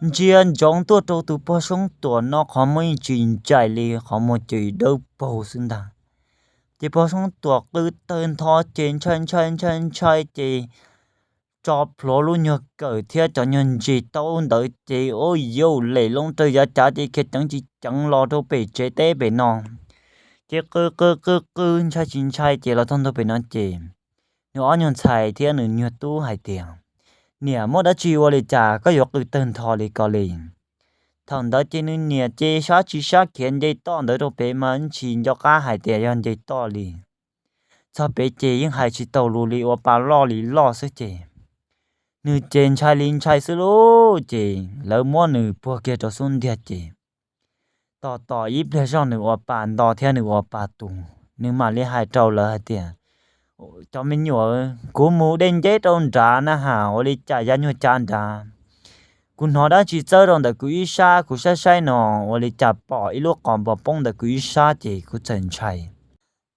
ntsia ntsoov tuaj rau tus pog Soob Tuam no qhov muag yeej tsis ntsais li, qhov muag ces dawb paug xwb ntag. Ces pog Soob Tuam qw tawg ntho ces ntshai ntshai ntshai ntshai ces tso plhuav lub nyuag kawm thiab cov nyuag ntsis taub ntawd ces ua yauj lem loo raws yav cav ces khiav ceev tsis ceev los rau pem tsev teb pem no. Ces qw qw qw qw ntshai tsis ntshai ces los txog ntua pem no ces nws ob nyuag ntxhais thiab nws nyuag tub hais tias, Niam, muaj dab tsi ua li cas koj yuav qw tawg ntho li ko li? Thaum ntawd ces nws niam ces sab tsis sab khiav nce toj ntawd rau pem mas tsis nco qab hais tias yog nce toj li. Txog pem ces yeej hais tsis tau lus li, ua pa loj li loj xwb ces nws ces ntshai li ntshai xwb lauj. Ces lawv muab nws puag kiag rau xub ntiag ces tos tos ib pliag zog nws ua pa nto thiab nws ua pa tus, nws mam li hais rau lawv hais tias, Cov me nyuam, kuv mus de nceb rau nrad na has, ua li cas yav nyuag cav nrad kuv hnov dab tsi txawb rau ntawm kuv ib sab, kuv saib saib no ua li cas pom ib lub qos npog poob ntawm kuv ib sab ces kuv txawm ntshai.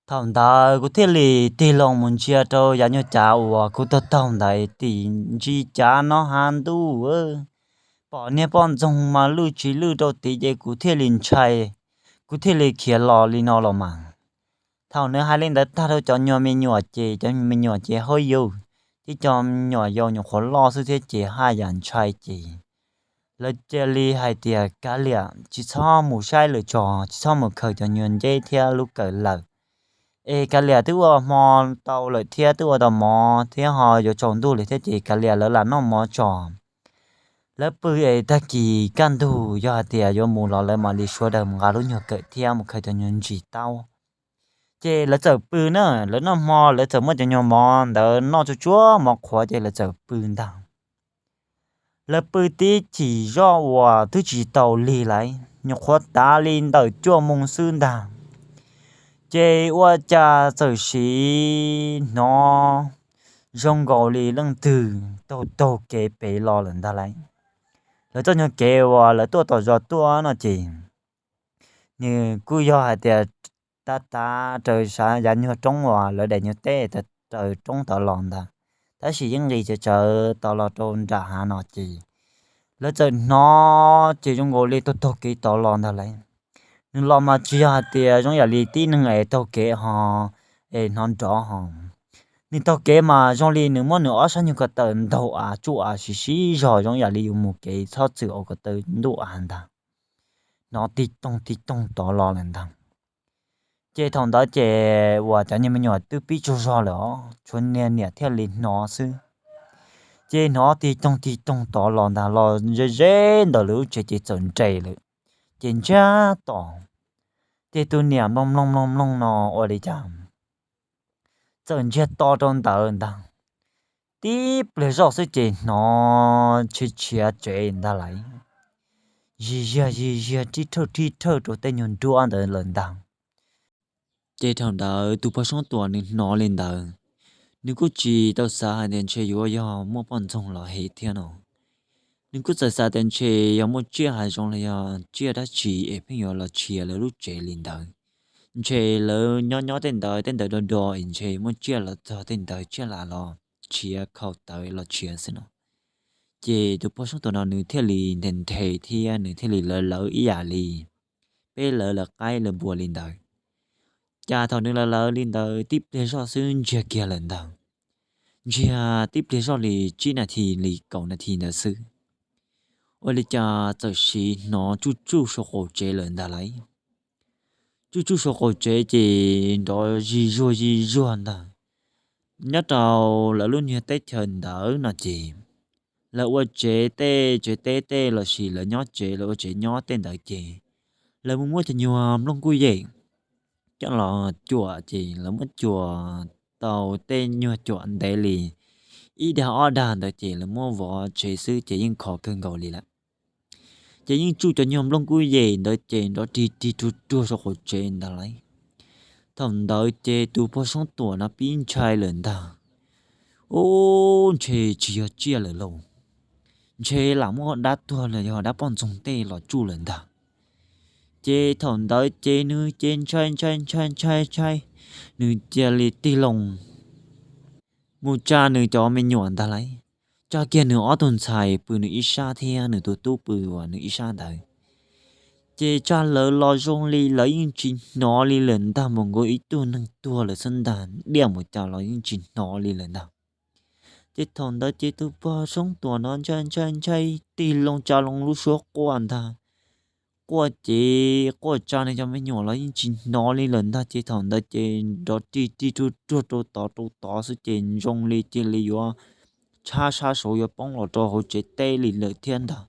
Thaum ntawd kuv thiaj li tig loo mus ntsia rau yav nyuag cav uas kuv taug taug ntawd tim ntsis cav no hav ntuj, pom niag poj ntxoog mas lwj tsis lwj rau tid ces kuv thiaj li ntshai, kuv thiaj li khiav los li no los mas. Thaum nws hais li ntawd tag rau cov nyuag me nyuam ces cov me nyuam ces hauj yug, thiab cov me nyuam yaus nyuam qhuav loj xwb thiab ces haj yam ntshai ces lawv cia li hais tias, Kav liam, tsis txhob mus saib lawm tso, tsis txhob mus khaws cov nyuag nceb thiab lub kawm lawm. Es kav liam, twb ua hmo tau lawm thiab twb ua tau mov thiab ho yuav tsaus ntuj lawm thiab ces kav liam lawv lam noj mov tso. Lawv pw es tag kis kaj ntug yog hais tias yuav mus los lawv mam li sawv daws mus nqa lub nyuag kawm thiab mus khaws cov nyuag ntsis taub. Ces lawv txawm pw na, lawv noj hmo lawv txawm muab cov nyuag mov ntawd noj tsuag tsuag mov qhuav ces lawv txawm pw ntag. Lawv pw tib chim zoj uas twb tsis tau lig lawm, nyuam qhuav tav li ntawm cuaj moos xwb ntag, ces ua cas txawm sim hnov zoo nkaus li leej twg taug taug kev pem los lawm ntag lauj. Lawv txoj nyuag kev uas lawv tuaj tom zos tuaj no ces nws kuj yog hais tias tav tav raws sav yav nyuag roob uas lawv daim nyuag teb raws roob tod los ntag, tab sis yeej nqis tsawv tsawv tod los rau nram hav no ces lawv txawm hnov ces zoo nkaus li taug taug kev tod los ntag lauj. Nws los mas tsis yog hais tias zoo yam li tib neeg es taug kev ho es hnov nrov ho, nws taug kev mas zoo li nws muab nws ob sab nyuag ko taw ntaug av tsuj av siv siv zog zoo yam li yus mus kev txhob txwm ua ko taw ntuj av ntag. Hnov tig toog tig toog tod los lawm ntag. Ces thaum ntawd ces uas cov nyuag me nyuam twb pib tsaug zog lawm os, tshuav niag niam thiaj li hnov xwb. Ces hnov tig toog tig toog tod los ntag, los ze ze ntawm lawv lub tsev ces txawm nres lawm, ces ntsiag to. Ces tus niam mloog mloog mloog mloog no ua li cas txawm ntsiag to rau ntawd ntag. Tib pliag zoj xwb ces hnov tshiav tshiav tsev ntag lauj, zig ziag zig ziag rib rhawj rib rhawj rau tej nyuag nruab ntawd lawm ntag. Ces thaum ntawd tus pog Soob Tuam nws hnov li ntawd, nws kuj tsis tau xav hais tias ntshe yuav yog muaj poj ntxoog los hem thiab no. Nws kuj txawm xav tias ntshe yog muaj tsiaj hav zoov los yog tsiaj dab tsi es pheej yuav los tshiav lawv lub tsev li ntawd. Ntshe lawv nyob nyob tej ntawd tej ntawd do do es ntshe muaj tsiaj los txog tej ntawd tsiaj lam los tshiav khau tawv los tshiav xwb no. Ces tus pog Soob Tuam no nws thiaj li nthe nthe thiab nws thiaj li lawv lawv ib yam li peb lawv lawv qaib lawv npua li ntawd. Cas thaum nws lawv lawv li ntawd tib pliag zoj xwb ntsiag kiag lawm ntag. Ntsiag tib pliag zoj li tsib nas this li kaum nas this ntawd xwb, ua li cas txawm sim hnov tsuj tsuj saum qaum tsev lawm ntag lauj. Tsuj tsuj saum qaum tsev ces nrov zig zuag zig zuag ntag. Nyob rau lawv lub nyuag teb chaws ntawd no ces lawv ua tsev tej tsev teb tej lossis lawv nyob tsev lawv ua tsev nyob tej ntawd ces lawv muab muab cov nyuag nplooj kuj yem coj los cuam ces lawv muab cuam tau tej nyuag cuam ntev li ib dag ob dag ntawd ces lawv muab vov tsev xwb ces yeej khov kawg nkaus li lawm. Ces yeej tsuj cov nyuag nplooj kuj yem ntawd ces nrov rig rig ruag ruag saum qaum tsev ntag lauj. Thaum ntawd ces tus pog Soob Tuam no pib ntshai lawm ntag. Ub, ntshe tsis yog tsiaj lawm lauj. ntshe lam muab dab tuag los yog dab poj ntxoog tej los tsuj lawm ntag. Ces thaum ntawd ces nws ces ntshai ntshai ntshai ntshai ntshai, nws cia li tig loo mus tsa nws cov me nyuam ntag lauj, tsa kiag nws ob tug ntxhais pw nws ib sab thiab nws tus tub pw uas nws ib sab ntawd. Ces tsa lawv los zoo li lawv yeej tsis hnov li lawm ntag, npaum nkaus ib tug neeg tuag lawm xwb ntag, diaj mus cas los yeej tsis hnov li lawm ntag. Ces thaum ntawd ces tus pog Soob Tuam no ntshai ntshai ntshai tig loo tsa loo lub suab quaj ntag. Quaj ces quaj tsa nws cov me nyuam los yeej tsis hnov li lawm ntag. Ces thaum ntawd ces nrov rig rig ruag ruag rau tod rau tod xwb ces zoo li cia li yuav tshab sab saud yuav poob los rau hauv tsev teb li lawm thiab ntag.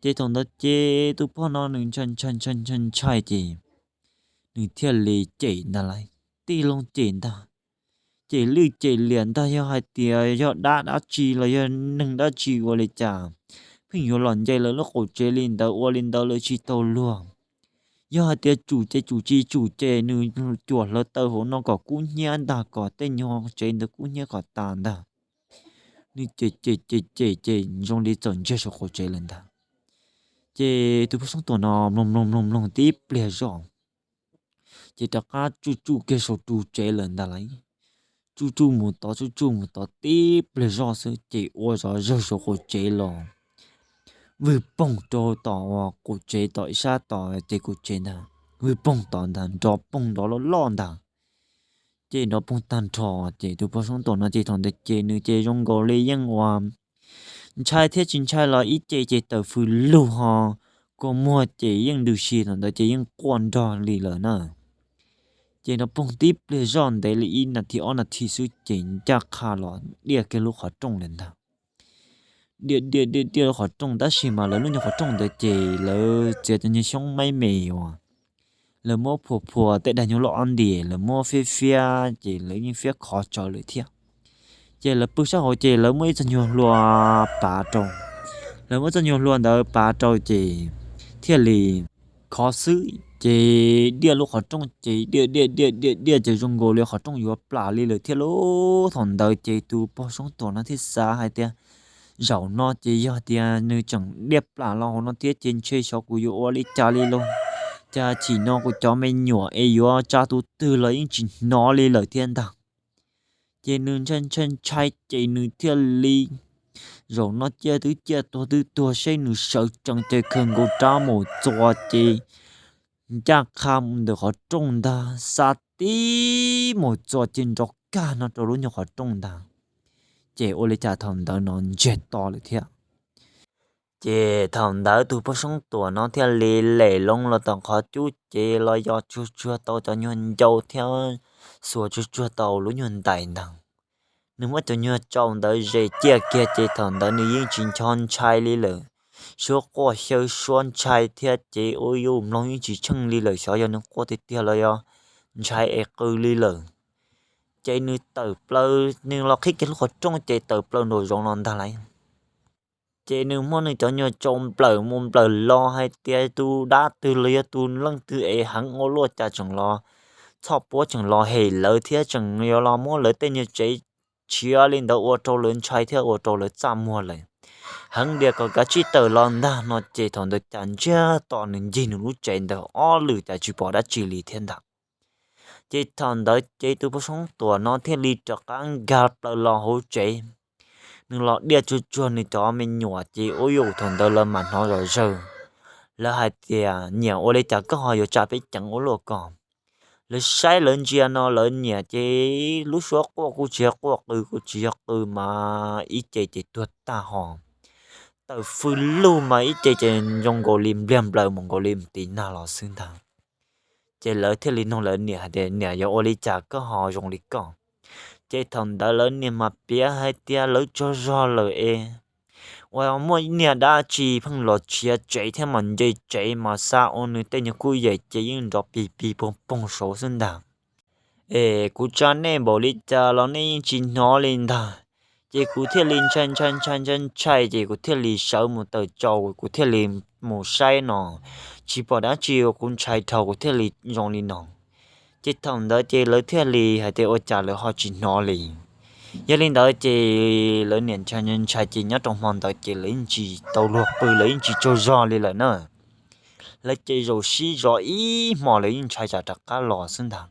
Ces thaum ntawd ces tus pog no nws ntshai ntshai ntshai ntshai ntshai ces nws thiaj li cem ntag lauj, tig loo cem ntag. Cem lwj cem liam ntag, yog hais tias yog dab dab tsi los yog neeg dab tsi ua li cas pheej yuav los nce lawv lub qaum tsev li ntawd, ua li ntawd lawv tsis tau luag. Yog hais tias tsum ces tsum, tsis tsum ces nws cuam hluav taws hauv no kom kub hnyiab ntag, kom tej nyuag tsev ntawd kub hnyiab kom tas ntag. Nws cem cem cem cem ces zoo li txawm ntsiag saum qaum tsev lawm ntag. Ces tus pog Soob Tuam no mloog mloog mloog mloog tib pliag zoj ces rov qab tsuj tsuj kiag saum ru tsev lawm ntag lauj. Tsuj tsuj mus tod tsuj tsuj mus tod tib pliag zoj xwb ces ua zov zawg saum qaum tsev los vwg poog rau tom uas qaum tsev tom ib sab tom ces qaum tsev ntag, vwg poog tod ntag, nrov poog nrov loj loj ntag. Ces nrov poog tag nrho ces tus pog Soob Tuam no ces thaum ntawd ces nws ces zoo nkaus li yeej ua ntshai thiab tsis ntshai los ib ce ces tawm fws lug ho, kua muag ces yeej ntws si, thaum ntawd ces yeej quaj nrog li lawm na. Ces nrov poog tib pliag zoj ntev li ib nas this ob nas this xwb ces ncaj qha los diaj kiag lub qhov rooj lawm ntag. Diaj diaj diaj diaj lub qhov rooj tab sis mas lawv lub nyuag qhov rooj ntawd ces lawv txiav cov nyuag xyoob maib me uas lawv muab phua phua tej daim nyuag loj ob ntiam, lawv muab fiab fiab ces lawv yeej fiab khov tsawv lawm thiab. Ces lawv pw sab hauv ces lawv muab ib txoj nyuag hlua pav rau. Lawv muab txoj nyuag hlua ntawd pav rau ces thiaj li khov xwb ces diaj lub qhov rooj ces diaj diaj diaj diaj diaj ces zoo nkaus li qhov rooj yuav plam li lawm thiab lauj. Thaum ntawd ces tus pog Soob Tuam no thiaj xav hais tias zaum no ces yog tias nws tseem diaj plam los hauv no thiab ces ntshe xyov kuv yuav ua li cas li lauj. Cas chim no kuv cov me nyuam es yuav tsa tus twg los yeej tsis hnov li lawm thiab ntag. Ces nws ntshai ntshai ntshai ces nws thiaj li, zaum no ciaj twb ciaj tuag twb tuag seb nws sawv tsees ces khaws nkaus rab mus txuas ces ncaj qha ntawm qhov rooj ntag, xa tib mus txuas ces nrov kag no rau lub nyuag qhov rooj ntag. Ces ua li cas thaum ntawd no ntsiag to lawm thiab. Ces thaum ntawd tus pog Soob Tuam no thiaj li lem loo los tom qhov cub ces los yos tsuag tsuag tau cov nyuag ncau thiab xuas tsuag tsuag tau lub nyuag ntais ntag. Nws muab cov nyuag tsau ntawd zes ciaj kiag ces thaum ntawd nws yeej tsis nco ntshai li lawm. Suab quaj xyaw suab ntshai thiab ces ua yuj mloog yeej tsis tsheej li lawm, xyov yog nws quaj tiag tiag los yog ntshai es qw li lawm. Ces nws tawm plaws, nws los qhib kiag lub qhov rooj ces tawm plaws nraum zoov los ntag lauj. Ces nws muab nws cov nyuag tsau nplawm mus nplawm los hais tias tus dab twg los yog tus leej twg es heev ua luaj cas tseem los, txhoj puab tseem los hem lawv thiab tseem yuav los muab lawv tej nyuag tsev tshiav li ntawd ua rau lawv ntshai thiab ua rau lawv txaj muag lawm. Heev dias kom kav tsij tawm los ntag no ces thaum ntawd cas ntsiag to nws ncig nws lub tsev ntawd ob lwm cas tsis pom dab tsi li thiab ntag. Ces thaum ntawd ces tus pog Soob Tuam no thiaj li rov qab nkag plaws los hauv tsev. Nws los diaj tsuag tsuag nws cov me nyuam ces ua yuj thaum ntawd lawv mam hnov zom zaws. Lawv hais tias, Niam, ua li cas koj ho yuav tsa peb ceev ua luaj ko? Lawv saib lawv ntsia no lawv niam ces lub suab quaj kuj tsis yog quaj, qw kuj tsis yog qw mas ib ce ces tuag tag ho. Tawm fws lug mas ib ce ces zoo nkaus li npliag nplaws mus nkaus li mus tiv nag los xwb ntag. Ces lawv thiaj li nug lawv niam hais tias, Niam, yog ua li cas koj ho zoo li koj? Ces thaum ntawd lawv niam mas piav hais tias lawv tsaug zog lawm es uas muaj niag dab tsi pheej los tshiav tsev thiab mas nce tsev mas xa ua nws tej nyuag kuj yem ces yeej nrov pig pig poog poog saud xwb ntag. Es kuv tsa nej npaum li cas los nej yeej tsis hnov li ntag. Ces kuv thiaj li ntshai ntshai ntshai ntshai ntshai ces kuv thiaj li sawv mus tawm tsau, kuv thiaj li mus saib no, tsis pom dab tsi uas kuv ntshai dhau kuv thiaj li zoo li no. Ces thaum ntawd ces lawv thiaj li hais tias ua cas lawv ho tsis hnov li. Yog li ntawd ces lawv niaj ntshai ntshai ces nyob rau hmo ntawd ces lawv yeej tsis tau luag pw, lawv yeej tsis tsaug zog li lawm na. Lawv ces zaum sib zov ib hmo lawv yeej ntshai tsam rov qab los xwb ntag.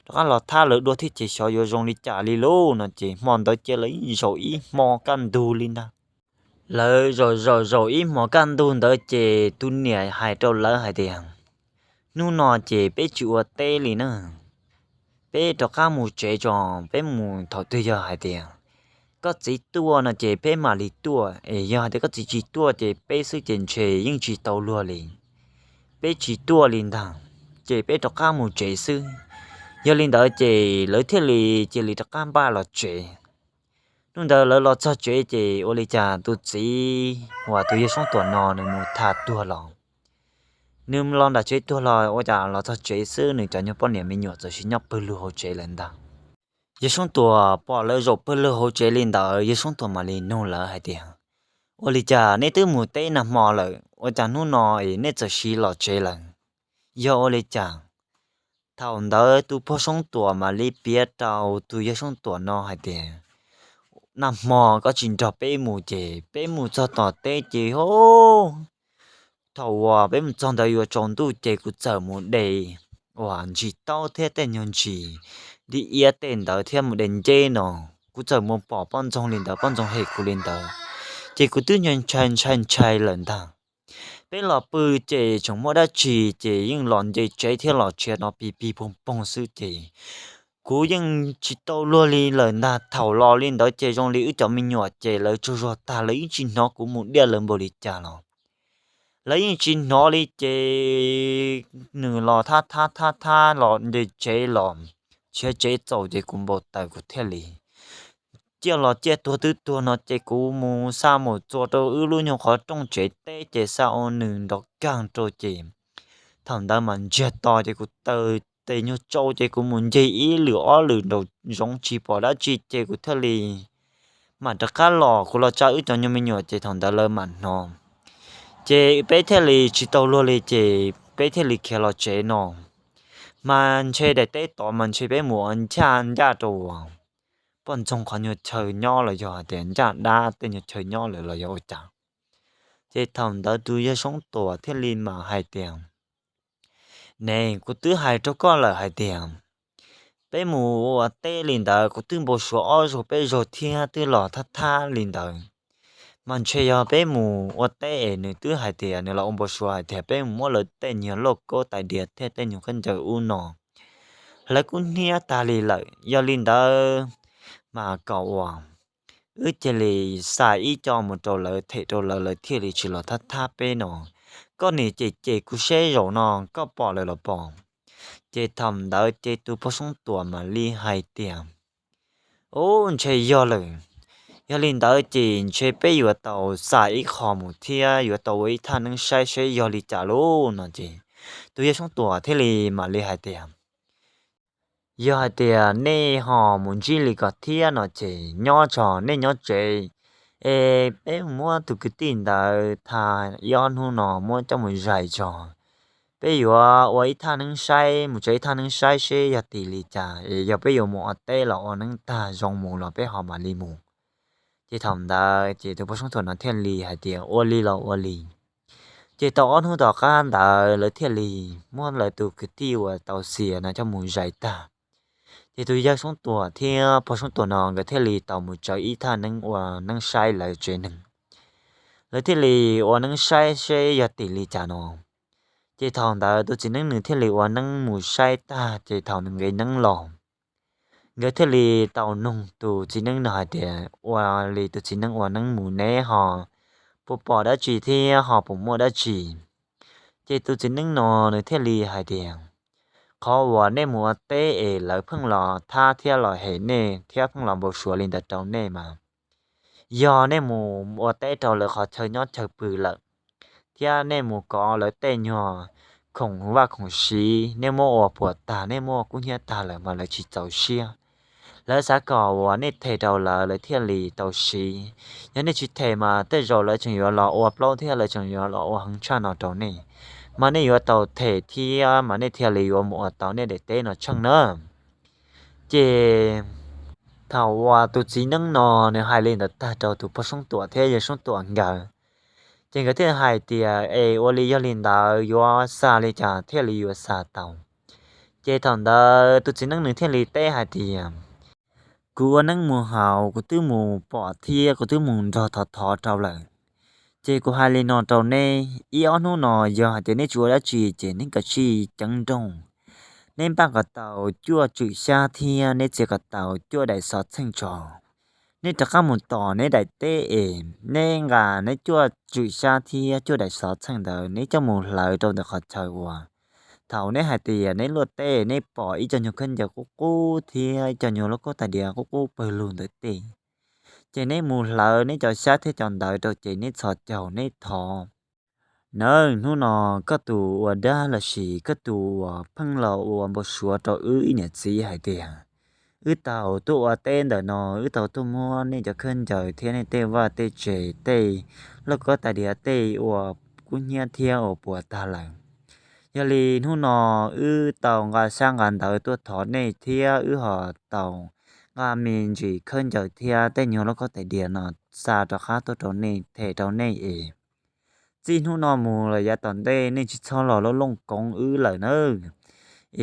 Rov qab los thab lawv dua thiab ces xyov yuav zoo li cas li lauj no ces hmo ntawd ces lawv yeej zaum ib hmo kaj ntug li ntag. Lawv zaum zaum zaum ib hmo kaj ntug ntawd ces tus niam hais rau lawv hais tias, hnub no ces peb tsis ua teb li na, peb rov qab mus tsev tso, peb mus thaum twg yog hais tias koj txiv tuaj no ces peb mam li tuaj, es yog hais tias koj txiv tsis tuaj ces peb xwb ces ntshe yeej tsis tau luag li. Peb tsis tuaj li ntag, ces peb rov qab mus tsev xwb. Yog li ntawd ces lawv thiaj li cia li rov qab npaj los tsev. Hnub ntawd lawv los txog tsev ces ua li cas tus txiv uas tus yawg Soob Tuam no nws mus tham tuag los. Nws los nram tsev tuag los ua cas los txog tsev xwb nws cov nyuag poj niam me nyuam txawm sis nyob pawg lug hauv tsev lawm ntag. Yawg Soob Tuam pom lawv zaum pawg lug hauv tsev li ntawd, yawg Soob Tuam mam li nug lawv hais tias, ua li cas nej twb mus teb nag hmo lawm ua cas hnub no es nej txawm sis los tsev lawm? Yog ua li cas? Thaum ntawd tus pog Soob Tuam mam li piav rau tus yawg Soob Tuam no hais tias, nag hmo koj tsis nrog peb mus ces peb mus txog tom teb ces ho thaum uas peb mus txog ntawd yuav tsaus ntuj ces kuv txawm mus de uas ntsis taub thiab tej nyuag ntsis dib iab tej ntawd thiab mus de nceb no. Kuv txawm mus pom poj ntxoog li ntawd, poj ntxoog hem kuv li ntawd, ces kuv twb ntshai ntshai ntshai ntshai lawm ntag. Peb los pw ces tseem muaj dab tsi ces yeej los nce tsev thiab los tshiav no pig pig poog poog xwb ces kuv yeej tsis tau luag li lawm ntag. Thaum los li ntawd ces zoo li wb cov me nyuam ces lawv tsaug zog tag, lawv yeej tsis hnov kuv mus diaj lawv npaum li cas los. Lawv yeej tsis hnov li ces nws los thab thab thab thab los nce tsev los tshiav tsev txaus ces kuv npau taws kuv thiaj li ciaj los ciaj tuag twb tuag no ces kuv mus xa mus txua rau wb lub nyuag qhov rooj tsev teb ces xa ua nws nrov kag rau ces thaum ntawd mas ntsiag to ces kuv taws tes nyuag tsau ces kuv mus ncig ib lwm ob lwm nraum zoov tsis pom dab tsi ces kuv thiaj li mam rov qab los, kuv los tsa wb cov nyuag me nyuam ces thaum ntawd lawv mam hnov. Ces peb thiaj li tsis tau luag li ces peb thiaj li khiav los tsev no. Mas ntshe daim teb tod mas ntshe peb mus ua ncaj ncaj rau uas poj ntxoog qhov nyuag chaw nyob los yog hais tias ncaj dab tej nyuag chaw nyob lawm los yog ua cas. Ces thaum ntawd tus yawg Soob Tuam thiaj li mam hais tias, ne, kuv twb hais rau koj lawm hais tias peb mus ua teb li ntawd kuv twb npau suav ob zaug peb zaug thiab twb los thab thab li ntawd. Mas ntshe yog peb mus ua teb es nws twb hais tias nws los ua npau suav hais tias peb mus muab lawv tej nyuag lauj kaub tais diav thiab tej nyuag khaub ncaws ub no, lawv kuj hniab tag li lawm. Yog li ntawd mas kom uas wb cia li xa ib co mus rau lawv them rau lawv, lawv thiaj li tsis los thab thab peb no. Koj nim cem cem kuv seb zaum no koj pom lawm los pom? Ces thaum ntawd ces tus pog Soob Tuam mam li hais tias, ub, ntshe yog lawm. Yog li ntawd ces ntshe peb yuav tau xa ib qho mus thiab yuav tau ua ib thaj neeb saib seb yog li cas lauj no ces tus yawg Soob Tuam thiaj li mam li hais tias, yog hais tias nej ho mus ntsib li ko thiab no ces nyob tso, nej nyob tsev es peb muab tus kwv tij ntawd tha ib ob hnub no muab coj mus zais tso. Peb yuav ua ib thaj neeb saib, mus tso ib thaj neeb saib seb yog tim li cas es yog peb yuav mus ua teb los ua neeb tag zoo mus los peb ho mam li mus. Ces thaum ntawd ces tus pog Soob Tuam no thiaj li hais tias ua li los ua li. Ces tau ob hnub tom qab ntawd lawv thiaj li muab lawv tus kwv tij uas tau xiam no coj mus zais tag. Ces tus yawg Soob Tuam thiab pog Soob Tuam no nkawd thiaj li tau mus tsawv ib thaj neeb ua neeb saib lawv tsev neeg. Lawv thiaj li ua neeb saib seb yog tim li cas no. Ces thaum ntawd tus txiv neeb nws thiaj li ua neeb mus saib tag ces thaum nws nqis neeb los, nkawd thiaj li tau nug tus txiv neeb no hais tias ua li tus txiv neeb ua neeb mus neb ho puas pom dab tsi thiab ho puas muaj dab tsi. Ces tus txiv neeb no nws thiaj li hais tias qhov uas nej mus ua teb es lawv pheej los thab thiab los hem nej thiab pheej los npau suav li ntawd rau nej mas yog nej mus ua teb rau lawv qhov chaw nyob chaw pw lawm, thiab nej mus kov lawv tej nyuag khoom vaj khoom siv, nej muab ua puas tag, nej muab ua kub hnyiab tag lawm mas lawv tsis txaus siab. Lawv xav kom uas nej them rau lawv, lawv thiaj li tau siv. Yog nej tsis them mas tej zaum lawv tseem yuav los ua plaub thiab lawv tseem yuav los ua heev tshaj no rau nej. Mas nej yuav tau them thiab mas nej thiaj li yuav mus ua tau nej daim teb no tsheej na. Ces Thaum uas tus txiv neeb no nws hais li ntawd tag rau tus poj Soob Tuam thiab yawg Soob Tuam nkawd, ces nkawd thiaj hais tias, Es ua li yog li ntawd yuav xa li cas thiaj li yuav xa tau? Ces thaum ntawd tus txiv neeb nws thiaj li teb hais tias, Kuv ua neeb mus haus, kuv twb mus pom thiab kuv twb mus nrog thov thov rau lawm. Ces kuv hais li no rau neb, ib ob hnub no yog hais tias neb tsis ua dab tsi ces neb kav tsij ceev nrooj, neb npaj kom tau cuaj tswm xyab thiab neb txiav kom tau cuaj daim xov txheej tso. Neb rov qab mus tom neb daim teb es neb nqa neb cuaj tswm xyab thiab cuaj daim xov txheej ntawd neb coj mus hlawv rau ntawm qhov chaw uas thaum neb hais tias neb luaj teb neb pom ib co nyuag khaub ncaws qub qub thiab ib co nyuag lub kaub tais diav qub qub pawg lug ntawd tej. Ces neb mus hlawv neb cov xyab thiab cov ntawd rau ces neb txhos caug neb thov, Nawb, hnub no koj tus ua dab los sis koj tus uas pheej los ua npau suav rau wb ib niam txiv hais tias wb tau tuaj ua teb ntawm no, wb tau tuaj muab nej cov khaub ncaws thiab nej tej vaj tej tsev tej lauj kaub tais diav tej ua kub hnyiab thiab ua puas tag lawm. Yog li hnub no wb tau nqa xyab nqa ntawv tuaj thov nej thiab wb ho tau nqa me ntsis khaub ncaws thiab tej nyuag lauj kaub tais diav no xa rov qab tuaj rau nej, them rau nej es txij hnub no mus los yav tom ntej nej tsis txhob los looj koov wb lawm nawb.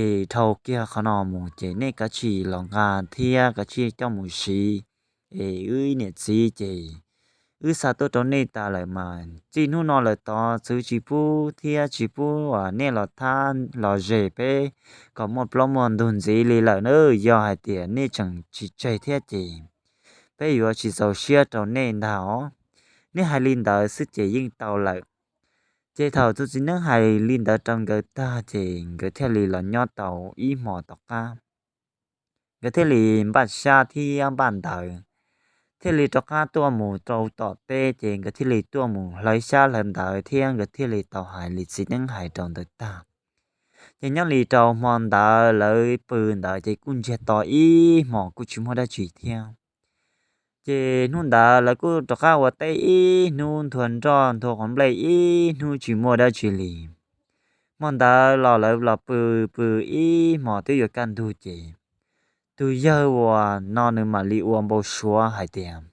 Es dhau kiag qhov no mus ces nej kav tsij los nqa thiab kav tsij coj mus siv. Es wb ib niam txiv ces wb xa tuaj rau nej tas lawm mas txij hnub no lawm tod txwv tsis pub thiab tsis pub uas nej los thab los zes peb kom muaj plaub muaj ntug ntxiv li lawm na. Yog hais tias nej tseem tsis tseg thiab ces peb yuav tsis txaus siab rau nej ntag os. Nej hais li ntawd xwb ces yeej tau lawm. Ces thaum tus txiv neeb hais li ntawd rau nkawd tag ces nkawd thiaj li los nyob tau ib hmos tom qab, nkawd thiaj li npaj xyab thiab npaj ntawv, thiaj li rov qab tuaj mus rau tom teb ces nkawd thiaj li tuaj mus hlawv xyab hlawv ntawv thiab nkawd thiaj li tau hais li txiv neeb hais rau ntawd tag. Ces nyob li rau hmo ntawd lawv pw ntawd ces kuj ntsiag to ib hmos kuj tsis muaj dab tsi thiab. Ces hnub ntawd lawv kuj rov qab ua teb ib hnub nthua nroj nthua qhov nplej ib hnub tsis muaj dab tsi li. Hmo ntawd los lawv los pw pw ib hmos twb yuav kaj ntug ces tus yawg uas no nws mam li ua npau suav hais tias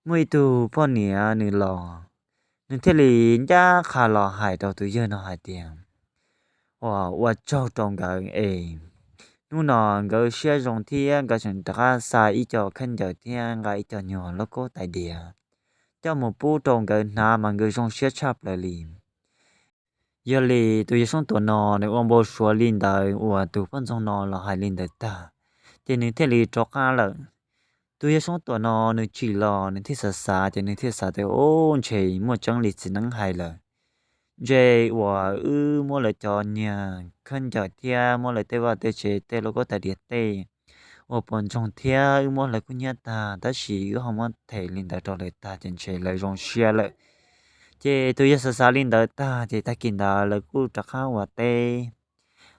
muaj ib tug poj niam nws los, nws thiaj li ncaj qha los hais rau tus yawg no hais tias, uas ua tsaug rau nkawd es hnub no nkawd siab zoo thiab nkawd tseem rov qab xa ib co khaub ncaws thiab nqa ib co nyuag lauj kaub tais diav coj mus pub rau nkawd hnav mas nkawd zoo siab tshaj plaws li. Yog li tus yawg Soob Tuam no nws ua npau suav li ntawd uas tus poj ntxoog no los hais li ntawd tag, ces nws thiaj li rov qab lawm. Tus yawg Soob Tuam no nws tsim los nws thiaj xav xav ces nws thiaj xav tias, Ub, ntshe muaj tseeb li txiv neeb hais lawm. Ntshe uas wb muab lawv cov niag khaub ncaws thiab muab lawv tej vaj tej tsev tej lauj kaub tais diav tej ua puas ntsoog thiab wb muab lawv kub hnyiab tag tab sis wb ho muab them li ntawd rau lawv tag ces ntshe lawv zoo siab lawm. Ces tus yawg xav xav li ntawd tag ces tag kis ntawd lawv kuj rov qab ua teb.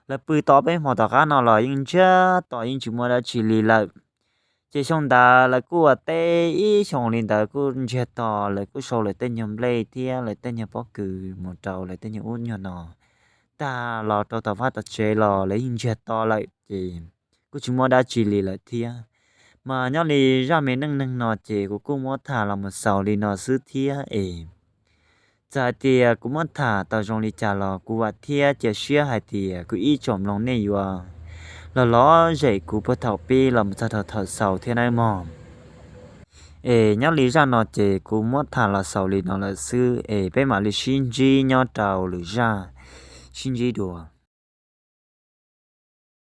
Lawv pw tau peb hmo tom qab no los yeej ntsiag to yeej tsis muaj dab tsi li lawm. Ces xyoo ntawd lawv kuj ua teb ib xyoos li ntawd kuj ntsiag to, lawv kuj sau lawv tej nyuag nplej thiab lawv tej nyuag pob kws mus rau lawv tej nyuag ub nyuag no tag los rau tom vaj tom tsev los lawv yeej ntsiag to lawm ces kuj tsis muaj dab tsi li lawm thiab. Mas nyob li zaj me neej neeg no ces kuv kuj muab tham los mus xaus li no xwb thiab es txawm hais tias kuv muab tham tau zoo li cas los kuv vam thiab cia siab hais tias kuv ib tsoom mloog nej yuav los lov zem kuv puag thaum pib los mus txog rau thaum xaus thiab nawb mog. Es nyob li zaj no ces kuv muab tham los xaus li no lawm xwb es peb mam li sib ntsib nyob rau lwm zaj, sib ntsib dua.